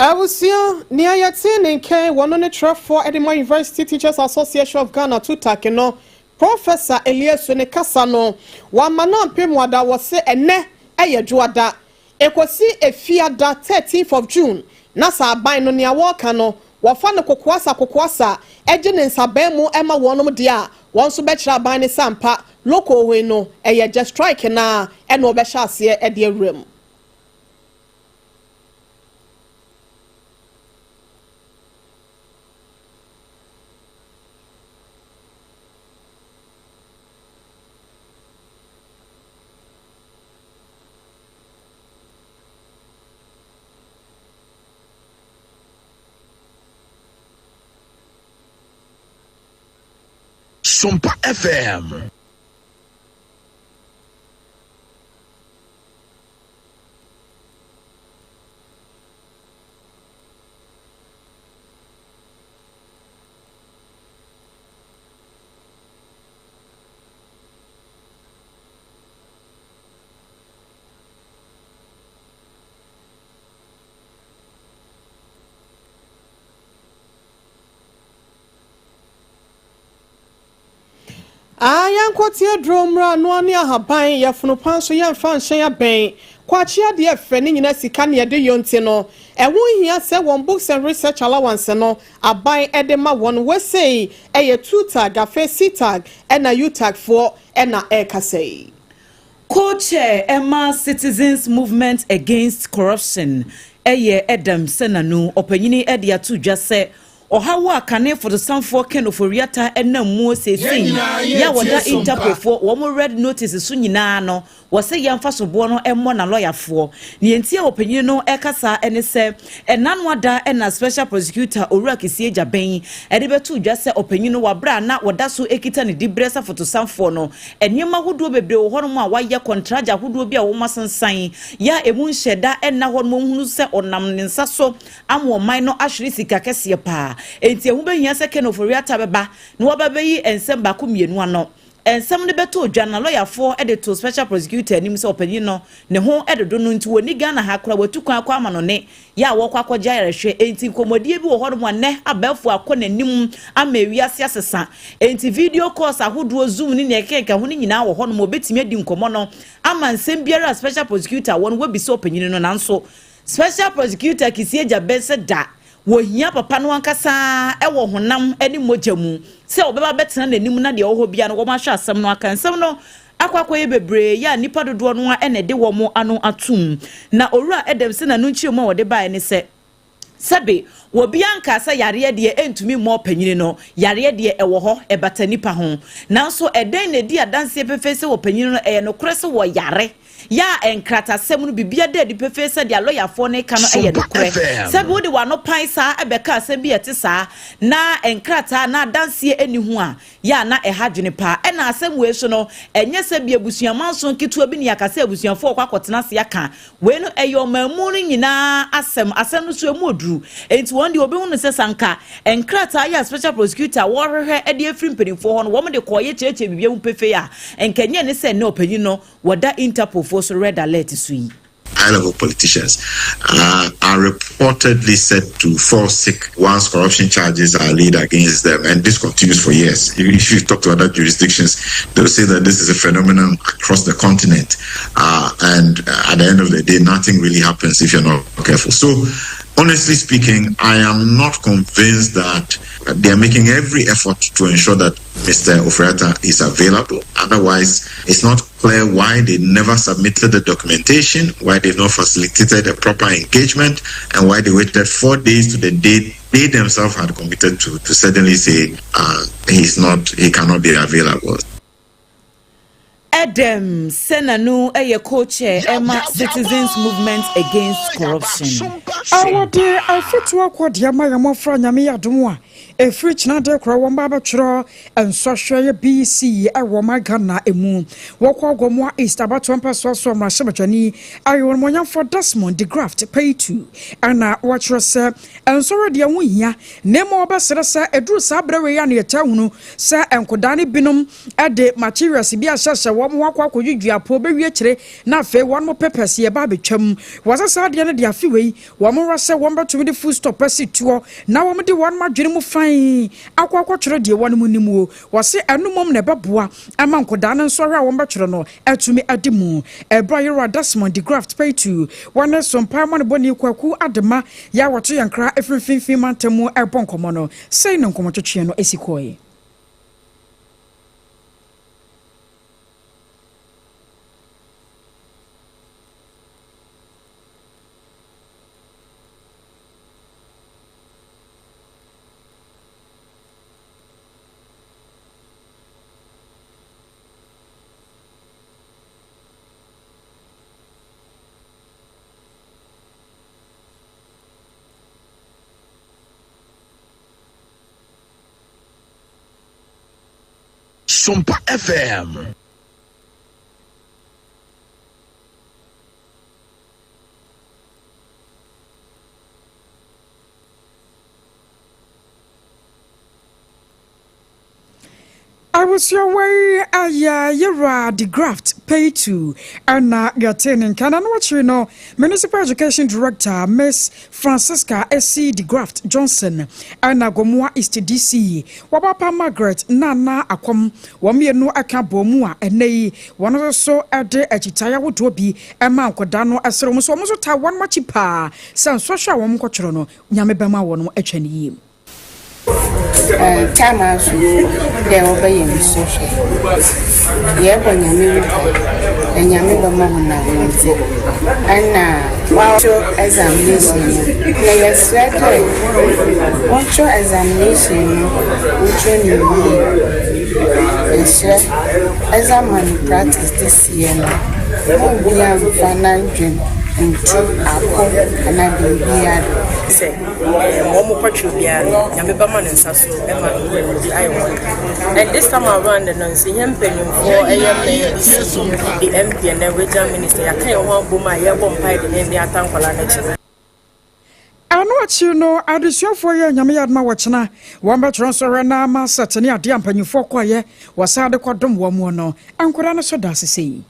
Abusua, nea yɛtee ne nka yi, wɔno ne twerɛfoɔ de ma University Teachers Association of Ghana, TUTAC, no, Professor Eliasu ne kasa no, wamma no ampem wada, wɔse ɛnnɛ yɛ Dwoada, ɛkɔsi Efiada 13th of June, na sɛ aban no nea wɔreka no, wɔfa no kokoasa kokoasa gye ne nsaban mu ma wɔnom deɛ a, wɔn nso bɛkyerɛ aban no sɛ ampa, loko hoi no, ɛyɛ gyɛ strike no ara na wɔbɛhyɛ aseɛ de awura mu. Sompa FM. Aa yɛnkɔte aduro mmra noa ne ahaban yɛfono pa nso yɛmfa nhyɛn abɛn Kwakye adeɛ ɛfɛ ne nyina sika ne yɛde yɔ nti no ɛho nhia sɛ wɔn books and research allowance no aban de ma wɔn Wesei ɛyɛ TUTAG afei CTAG ɛna UTAG foɔ ɛna ɛrekasa yi. Co-chair ɛma Citizens Movement Against Corruption ɛyɛ Edem Senanu ɔpanyini ɛde ato dwa sɛ Ɔhaw a kane fotosanfoɔ Ken Ofori-Atta nam muo seesei yi a wɔda Interpolfoɔ wɔn red notice so nyinaa no, wɔse yɛmfa soboɔ no mmɔ n'alɔyafoɔ. Nea enti a ɔpanyin no reka saa ne sɛ, ɛnano ada na Special Prosecutor Owura Kissi Agyabeng de bɛtoo dwa sɛ ɔpanyin no wɔ aberɛ a na wɔda so kita ne diberɛ sɛ fotosanfoɔ no, nneɛma ahodoɔ bebree wɔ hɔnom a wayɛ, kɔntragya ahodoɔ bi a wɔasensan yɛ a ɛmu nhyɛda nna hɔ nom wɔhunu sɛ ɔnam ne nsa so ama ɔman no ahwere sika kɛseɛ paa. Enti ɛho bɛhia sɛ Ken Ofori-Atta bɛba na waba abɛyi nsɛm baako mmienu ano. Nsɛm no bɛtɔɔ dwa na lɔyafoɔ de too Special Prosecutor anim sɛ ɔpanin no ne ho dodo no nti wɔnni Ghana ha koraa, watu kwan akɔ amanɔne yɛ a wɔrekɔ akɔgye ayarehwɛ. Enti nkɔmmɔdie bi wɔ hɔnom a nnɛ abɛɛfo akɔ n'anim ama ewiase asesa. Enti video calls ahodoɔ, Zoom ne nea ɛkeka ho no nyinaa wɔ hɔnom a wɔbɛtumi adi nkɔmmɔ no ama nsɛm biara a Special Prosecutor wɔ no wɔabisa ɔpanin no nanso Special Prosecutor Kissi Agyabeng sɛ da wɔhia papa no ankasa wɔ honam ne mogya mu sɛ ɔbɛba abɛtena n'anim na deɛ ɛwɔ hɔ biara no wɔahwɛ asɛm no aka. Nsɛm no akɔ akɔyɛ bebree yɛ a nnipa dodoɔ no ara na ɛde wɔn ano atom. Na Owura Adams sɛ n'ano nkyerɛmu a ɔde baeɛ ne sɛ, Sɛbe, obiara nkaa sɛ yareɛ deɛ ɛntumi mmɔ ɔpanyini no, yareɛ deɛ ɛwɔ hɔ, ɛbata nnipa ho. Nanso ɛdɛn na ɛdi adanseɛ pefee sɛ ɔpanyini no ɛyɛ nokorɛ sɛ wɔyare? Yɛ a nkratasɛm no biribiara da adi pefee sɛ deɛ lɔyafoɔ no reka no yɛ nokorɛ. Sɛbe wode w'ano pan saa bɛka asɛm bi a ɛte saa na nkrataa anaa adanseɛ nni ho a, yɛ a na ɛha adwene paa. Ɛna asɛm wei nso no, ɛnyɛ sɛ bi abusua manson ketewa bi ne yɛaka sɛ abusuafoɔ rekɔ akɔtena ase aka. Wei no, ɛyɛ ɔmanmu no nyinaa asɛm. Asɛm no nso, ɛmu ɔduru. Enti wɔn deɛ wɔbɛhu no sɛ sɛ anka nkrataa yi a special prosecutor wɔrehwehwɛ de afiri mpanimfoɔ hɔ no, wɔde kɔeɛ kyerɛkyerɛ biribiara mu pefee a, anka ɛnyɛ ne sɛ nnɛ ɔpanyin no wɔda Interpol foɔ so red alert so yi. High-level politicians uh, are reportedly said to fall sick once corruption charges are laid against them, and this continues for years. If you talk to other jurisdictions, they'll say that this is a phenomenon across the continent, uh, and at the end of the day, nothing really happens if you're not careful. So, honestly speaking, I am not convinced that they are making every effort to ensure that Mr. Ofori-Atta is available. Otherwise, it's not clear why they never submitted the documentation, why they've not facilitated a proper engagement, and why they waited four days to the date they themselves had committed to to suddenly say uh, he's not, he cannot be available. Edem Senanu yɛ co-chair ma Citizens Movement Against Corruption. Wɔde afotuo akɔ de ama yɛn mmɔfra Nyame yɛ adom a. Ɛfiri kyena de korɔ wɔn ba abɛtwerɛ nsɔhwɛ yɛ BEC wɔ ɔman Ghana mu. Wɔkɔ Gomoa East abatoɔ mpɛsoa so mmarahyɛbadwani Ayewonmɔnyamfoɔ Desmond de Graft Paitoo ɛna wɔkyerɛ sɛ nsɔhwɛ deɛ ho hia na mmom wɔbɛsrɛ sɛ ɛduru saa berɛ wei a na yɛtaa hunu sɛ nkodaa no binom de materials bi ahyɛhyɛ wɔn ho akɔ akɔdwidwi apɔ bɛwie akyire na afei wɔn mo papers yɛba abɛtwam. Wɔsɛ saa adeɛ no de afe wei Wɔn werɛ sɛ wɔbɛtumi de full stop asi toɔ na wɔde wɔn adwene mu fann akɔ akɔtwerɛ deɛ wɔn nim o. Wɔse ɛno mmom na ɛbɛboa ama nkwadaa no nsɔhwɛ a wɔbɛtwerɛ no atumi adi mu. Ɛberɛ a Yɛwura Desmond de Graft Paytu wɔ ne so mpae mmɔnebɔni Kwaku Adema yɛ a wɔto yɛn kra firi mfimfini mantam mu rebɔ nkɔmmɔ no, sei na nkɔmmɔtwetweɛ no si kɔe. Sompa FM. Abusua wei ayɛ yɛwura de graft pay to ɛna yɛte ne nka na no akyiri no Municipal Education Director Miss Francisca Esi de Graft Johnson ɛna Gomoa East DC wɔbapa Margaret Nana Akwam wɔn mmienu ɛka bɔ mu a ɛnɛ yi wɔn nso so de akyitae ahodoɔ bi ma nkwadaa no srɛ wɔn sɛ wɔn nso taa wɔn akyi paa sɛ nsɔhwɛ a wɔn kɔtwerɛ no Nyame bɛma wɔn atwa no yie. Time aso dɛ wɔbɛyɛ nsɔhwɛ. Yɛbɔ Nyame mpae na Nyame bɛma hɔn ahoɔdzen na wɔakyerɛw examination no. Na yɛserɛ dɛ wɔnkyerɛw examination no wɔnkyerɛw no yie. Yɛserɛ exam malpractice this year no, mma obiara mmfa n'adwen nnto ako anaa biribiara do. Sɛ ma ɔmo kɔtwerɛ biara no, Nyame bɛma ne nsa so ma nkonimdi ayɛ wɔn dea. And this time around no nso, yɛn mpanyinfoɔ ɛyɛ mayor, DCE, the MP and then regional minister, yɛaka yɛn ho abom a yɛrebɔ mpaeɛ dendeenden ata nkwadaa no akyi. Ɛno akyiri no, adesuafoɔ yɛ Nyame yɛ adom a wɔkyena wɔn bɛtwerɛ nsɔhwɛ na ama sɛte ne adeɛ a mpanyinfoɔ kɔeɛ wɔsan de kɔdom wɔn no. Nkwadaa no so da ase sei.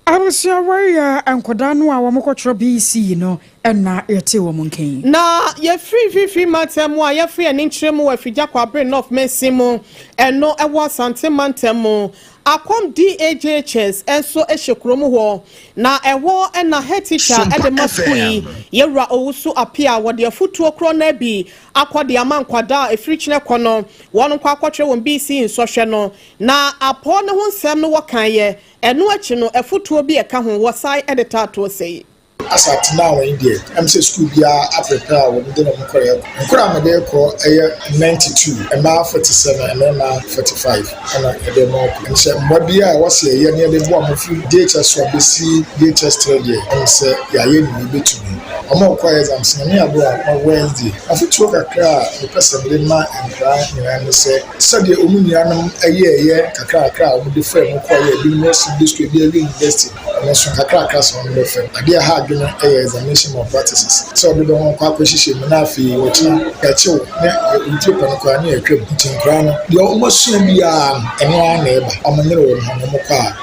Abusua wei yɛ nkwadaa no a wɔkɔtwerɛ BEC no na yɛtee wɔn nka yi. Na yɛfiri mfimfini mantam mu a yɛfiri ani nkyerɛ mu wɔ Afigya Kwabre North mansin mu, ɛno ɛwɔ Asante mantam mu. Akɔm DAJHS nso hyɛ kuro mu hɔ, na ɛhɔ na head teacher de ma sukuu yi, Yɛwura Owusu Appiah, wɔde afutuo korɔ no ara bi akɔ de ama nkwadaa a ɛfiri kyinɛ kɔ no, wɔn nkɔ akɔtwerɛ wɔn BEC nsɔhwɛ no. Na apɔw no ho nsɛm no wɔkaeɛ, ɛno akyi no afotuo bi a ɛka ho wɔsan de taa toɔ sei. As at now yi deɛ, ɛm sɛ sukuu biara aprepare a wɔn de wɔn nkwadaa kɔ. Nkwadaa a mede rekɔ yɛ 92, mmaa 47, mmarima 45 ɛna yɛde wɔn rekɔ. Ɛm sɛ mmoa biara a ɛwɔ sɛ yɛyɛ na yɛde boa wɔn firi JHS one bɛsi JHS 3 deɛ, ɛm sɛ yɛayɛ nea yɛbɛtumi. Wɔn a wɔkɔ exams no, Nyame adom a, on Wednesday. Afotuo kakra a mepɛ sɛ mede ma nkwadaa nyinaa ne sɛ, Sɛdeɛ wɔn nuanom yɛeɛ kakrakra a wɔde faa mu kɔeɛ, ebinom wɔ secondary school, ebi awie university, wɔn nso nkakrakra sɛ wɔn bɛfa mu. Adeɛ a ɛha adwene yɛ examination malpractices, sɛ wɔde bɛ ho kɔ akɔhyehyɛ mu na afei wɔkyena yɛakye wo na wo tiri pɛ no koraa na yɛatwa mu. Nti nkwadaa no, deɛ wɔasua biara no, ɛno ara na ɛba. Wɔnyere wɔn ho na wɔkɔ a.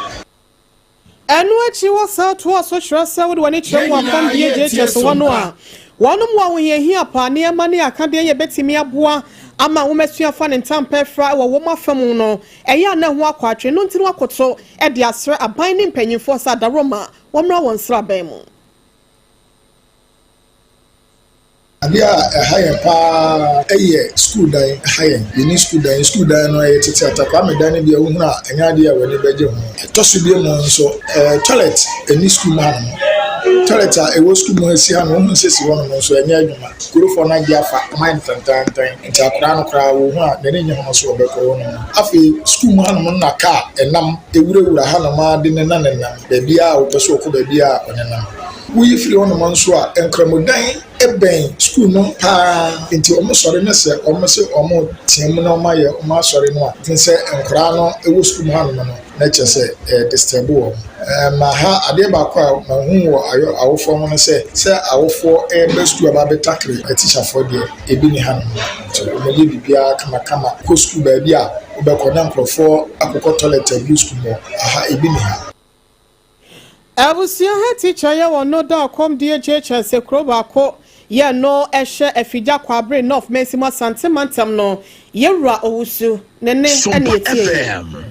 Ɛno akyi wɔsan toaa so kyerɛ sɛ wode w'ani kyerɛ mu wɔ Akɔm DAJHS hɔ no a, Wɔnom wɔ ahohiahia paa, nneɛma ne akadeɛ yɛ bɛtumi aboa ama nwomasua fa ne ntampɛ fra wɔ wɔn afa mu no, ɛyɛ a na ɛho akɔ atwe, ɛno nti na wɔakoto de asrɛ aban ne mpanyimfoɔ sɛ adaworoma wɔmmra wɔn nsraban mu. Adeɛ a ɛha yɛn pa ara yɛ sukuu dan, ɛha yɛn. Yɛnni sukuu dan. Sukuu dan no, ɛyɛ tete Atakwame dan no bi a wohunu a, ɛnyɛ adeɛ a w'ani bɛgye ho. Ɛtɔ so bio mu nso, ɛɛ toilet nni sukuu mu hanom. Toilet a ɛwɔ sukuu mu ha si ha no, wohunu sɛ si hɔnom nso, ɛnyɛ adwuma. Kurofoɔ no agye afa, wɔayɛ no tantaantan. Nti akwadaa no koraa, wɔhu a, n'ani nnye ho sɛ ɔbɛkɔ hɔnom. Afei, sukuu mu hanom no na kaa nam wurawura hanom ara de nenanenam baabiara a wɔpɛ sɛ wɔkɔ baabiara a wɔnenam. Woyi firi hɔnom nso a, Nkramodan bɛn sukuu no paa nti wɔsɔre na sɛ wɔse wɔretea mu na wɔayɛ wɔn asɔre no a, ɛte sɛ nkwadaa no wɔ sukuu mu hanom no, na kyerɛ sɛ ɛredisturb wɔn. Na ha adeɛ baako a mahu wɔ ayɔ awofoɔ ho no sɛ, sɛ awofoɔ reba sukuu aba abɛtakere atikyafoɔ deɛ, ebi nni hanom. Nti wɔyɛ biribiara kamakama. Wokɔ sukuu baabi a wobɛkɔ na nkurɔfoɔ akokɔ toilet agu sukuu mu hɔ, aha ebi nni ha. Abusua ha tikya yɛ wɔn no da ɔkɔm die JHS kuro baako yɛ no ɛhyɛ Afigya Kwabre North Mansimu Asante mantam no Yɛwura Owusu ne ne ɛne ɛtie yi.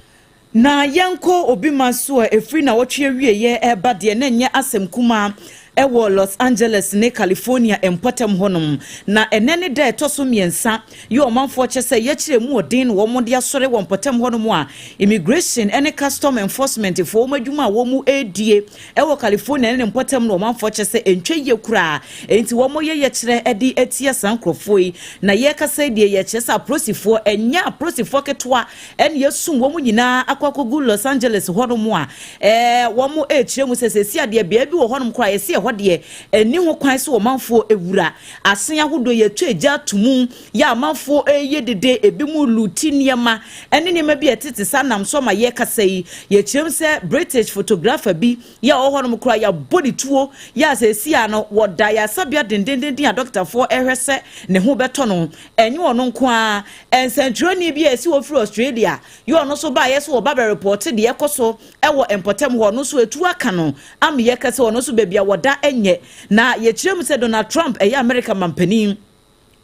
Na yɛnkɔ obi man so a ɛfiri nawɔtwe awieɛ reba deɛ na ɛnyɛ asɛm kumaa wɔ Los Angeles ne California mpɔtam hɔnom. Na ɛnnɛ ne da a ɛtɔ so mmiɛnsa yi ɔmanfoɔ kyɛ sɛ yɛkyerɛ mu ɔden na wɔn de asɔre wɔ mpɔtam hɔnom a Immigration ne Custom Enforcement foɔ wɔn adwuma a wɔn redie wɔ California ne ne mpɔtam no ɔmanfoɔ kyɛ sɛ ɛntwa yie koraa enti wɔn yɛ yɛkyerɛ de atia saa nkorɔfoɔ yi. Na yɛrekasa yi deɛ yɛkyerɛ sɛ aprosifoɔ ɛnyɛ aprosifoɔ ketewa ɛne yɛasum wɔn nyinaa akɔ akɔgu Los Angeles hɔnom a ɛɛ wɔn rekyerɛ mu sɛ sɛsi adeɛ beaɛ bi wɔ hɔnom koraa yɛsi ɛhɔ deɛ ɛnni ho kwan sɛ ɔmanfoɔ ɛwura asen ahodoɔ yɛtɔ egya ato mu yɛ amanfoɔ ɛreyɛ dede ebi mu luti nneɛma ɛne nneɛma bi a ɛtete saa nam so ama yɛkasa yi yɛkyerɛ mu sɛ British photographer bi yɛ ɔwɔ hɔnom koraa yɛabɔ ne tuo yɛ a sɛsi a no wɔda yɛasabea dendendenden a dɔktafoɔ ɛhwɛ sɛ ne ho bɛtɔ no ɛnyɛ ɔno nko ara nsɛntwerɛni bi a ɛsi hɔ firi Australia yɛ ɔno nso baeɛ sɛ wɔba bɛrepɔte deɛ ɛkɔ so wɔ mpɔtam hɔ, ɔno nso atuo aka no ama yɛka sɛ ɔno nso baabi a wɔda nyɛ. Na yɛkyerɛ mu sɛ Donald Trump ɛyɛ Amerika mampanin.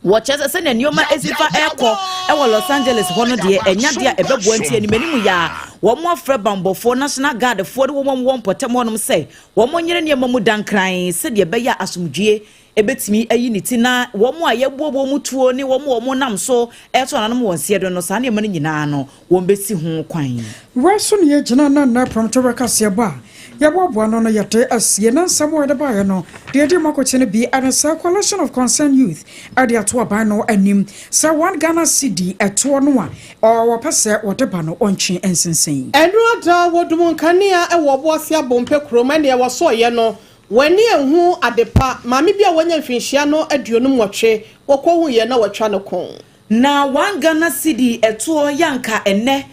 Wɔkyerɛ sɛ sɛnea nneɛma esi fa ɛrekɔ wɔ Los Angeles hɔ no deɛ ɛnya deɛ a ɛbɛboa nti anim anim yɛ a wɔn afrɛ bambɔfoɔ, National Guard foɔ ne wɔn a wɔwɔ mpɔtam hɔnom sɛ wɔn nyere nneɛma mu dankran sɛdeɛ ɛbɛyɛ a asomdwie ɛbɛtumi ayi ne ti na wɔn a yɛboa wɔn tuo ne wɔn a wɔnam so ɛreto ananom wɔn seɛ do no saa nneɛma no nyinaa no wɔbɛsi ho kwan. Wei so na yɛgyina na nnɛ prɔmto kaseɛbɔ a yɛboaboa ano no yɛde asie na nsɛm a yɛde baeɛ no deɛ ɛdi mu akɔkyɛ no bi ne sɛ Coalition of Concerned Youth de ato aban no anim sɛ One Ghana Cedi ɛtoɔ no a wɔpɛ sɛ wɔde ba no wɔntwe nsensɛn. Ɛno ada wɔdum nkanea wɔ Ɔboase Abompɛ kurom ɛneɛ wɔsɔeɛ no W'ani anhu adepa. Maame bi a wanya mfinhyia no 58, wɔkɔhuiɛ na wɔatwa ne kɔn. Na one Ghana cedi ɛtoɔ yɛ anka ɛnnɛ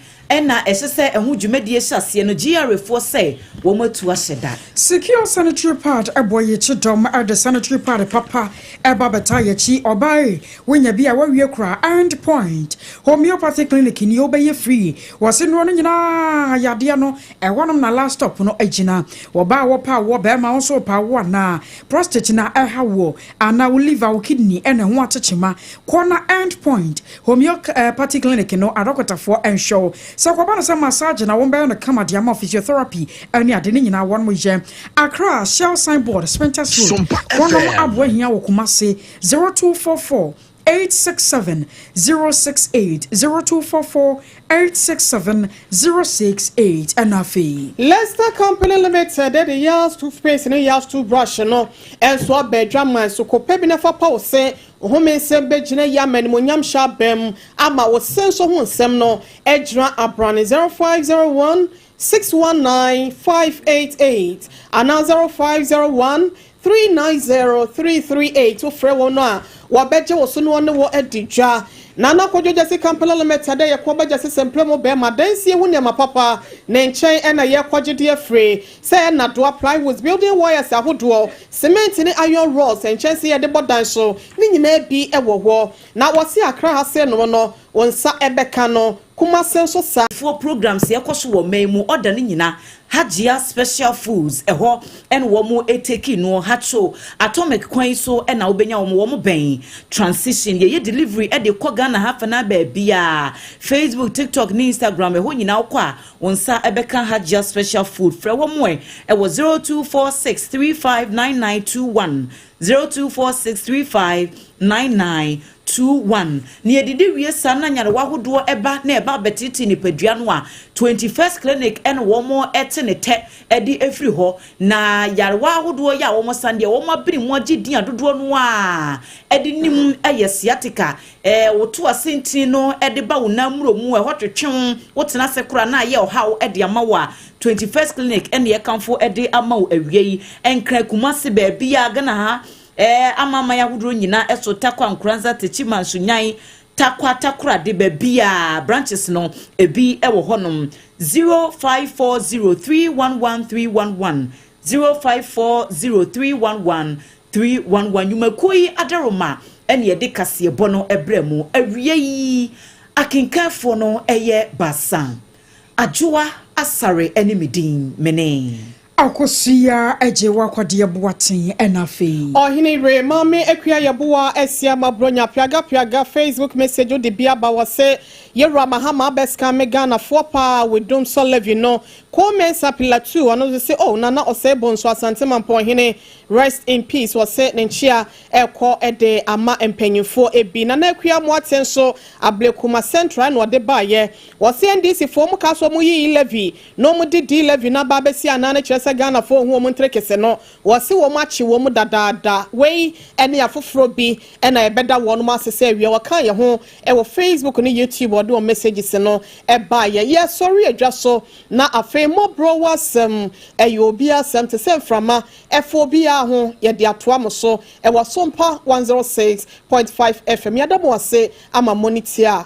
na ɛhyɛ sɛ ɛho dwumadie hyɛ aseɛ no GRA foɔ sɛ wɔn atu ahyɛ da. Secure sanitary pad bɔ yekyi dɔm de sanitary pad papa ba bɛtaa yakyi ɔbaa ei wonya bi a wawie koraa End point homeopathy clinic nie wobɛyɛ free wɔse nnoɔ no nyinaa yadeɛ no Ɛhɔnom na last stop no gyina. Ɔbaa a wɔpɛ awoɔ, barima wo nso wopɛ awoɔ anaa? Prostate na ɛha woɔ anaa wo liver, wo kidney na ɛho akyekyema? Kɔ na End Point Homeopathy Clinic no adɔkotafoɔ nhwɛ wo. Sɛ kɔba no sɛ massage na wɔbɛyɛ no kama de ama wo, physiotherapy ne ade ne nyinaa wɔnom yɛ. Accra, Shell signboard, Spintex Road. Wɔnom aboa hia wɔ Kumasi, 0244 867 068 0244 867 068 ɛna afei. Lester Company Limited de Yals Toothpaste ne Yals Toothbrush no nso aba adwaman so. Kɔpɛ bi na fa pa wo se. Wo home nsɛm bɛgyina yie ama animuonyam hyɛ aba mu ama wo se nso ho nsɛm no agyina abrane. 0501 619 588 anaa 0501 390338 wofrɛ wɔn a, Wɔbɛgye wo so na wɔne wo adi dwa. Nana Kwadwo Gyasi Kampala Limited a yɛkɔ bɛgyasi sɛmprɛ mu bɛɛma dansie ho nneɛma papa ne nkyɛn ɛna yɛkɔgye de afire sɛ nnadoa, plywoods, building wires ahodoɔ, cement ne iron rods, nkyɛnse yɛde bɔ dan so ne nyinaa bi wɔ hɔ. Na wɔse Accra ha sei nom no wo nsa bɛka no, Kumase nso saa. Foɔ programs ɛkɔ so wɔ ɔman mu ɔda no nyina Hajia special foods ɛhɔ ɛna wɔn ɛteki noɔ Hatcho atomic kwan yi so ɛna wobɛnya wɔn wɔn bɛn transition yɛyɛ delivery ɛde kɔ Ghana ha fanaa baabiaa Facebook TikTok ne Instagram ɛhɔ nyinaa wokɔ a wo nsa ɛbɛka Hajia special food frɛ wɔn ɛ ɛwɔ 0246 359921 0246 3599 21. Na yɛdidi wie saa na nyarewa ahodoɔ ba na ɛba abɛteetee nipadua no a, 21st Clinic na wɔte ne tɛ de afiri hɔ. Na yarewa ahodoɔ yi a wɔsan deɛ wɔabene mu agye din a dodoɔ no ara de nim yɛ sciatica. Ɛɛ woto asentini no de ba wo nan mmuro mu, ɛhɔ twetwe wo, wotena ase koraa na ayɛ ɔhaw de ama wo a, 21st Clinic na yɛkamfo de ama wo awia yi. Nkran, Kumasi, baabiara, Ghana ha, Ɛɛ amanaman ahodoɔ nyina ɛso Tarkwa Nkoranza Techiman Sunyani Tarkwa Takoradi baabiaa branches no ebi ɛwɔ hɔ nom 0540311311 0540311311 Nnwumakuo yi adaroma ɛne yɛde kaseɛbɔ no ɛbrɛ mo awia yi akenkanfoɔ no ɛyɛ Baasa Adwoa Asare ɛne me din mene. Akosua agye w'akwadeɛ boaten ɛna afei. Ɔhene Ray Maame Akua Yeboah Asia Mabronya Piaga Piaga Facebook message wode bi aba wɔse Yɛwura Mahama abɛ scam me Ghana foɔ paa with Dumsor levy no Koo Mensah Pilatu ɔno nso se oh Nana Osei Bonsu Asante Mampɔn Hene rest in peace wɔse ne nkyea ɛkɔ de ama mpanyinfoɔ ebi Nana Akua Amoate nso Ablekuma Central ɛna ɔde baayɛ wɔse NDC foɔ ɔmo kaa sɛ ɔmo yiyi levy Na ɔmo de D-Levy no aba abɛsi anan no kyerɛ sɛ Ghanafoɔ nhu wɔn nterekese no, wɔse wɔn akye wɔn dadaada. Wei ne afoforɔ bi na yɛbɛda wɔnom ase sɛ awia wɔkaa yɛn ho wɔ Facebook ne YouTube wɔde wɔn messages no baeɛ. Yɛsɔre adwa so na afei mmɔborɔ wɔ asɛm, ɛyɛ obiara asɛm te sɛ mframa ɛfa obiara ho, yɛde atoa mo so wɔ Asompa 106.5 FM. Yɛda mo ase ama mo ne tie a.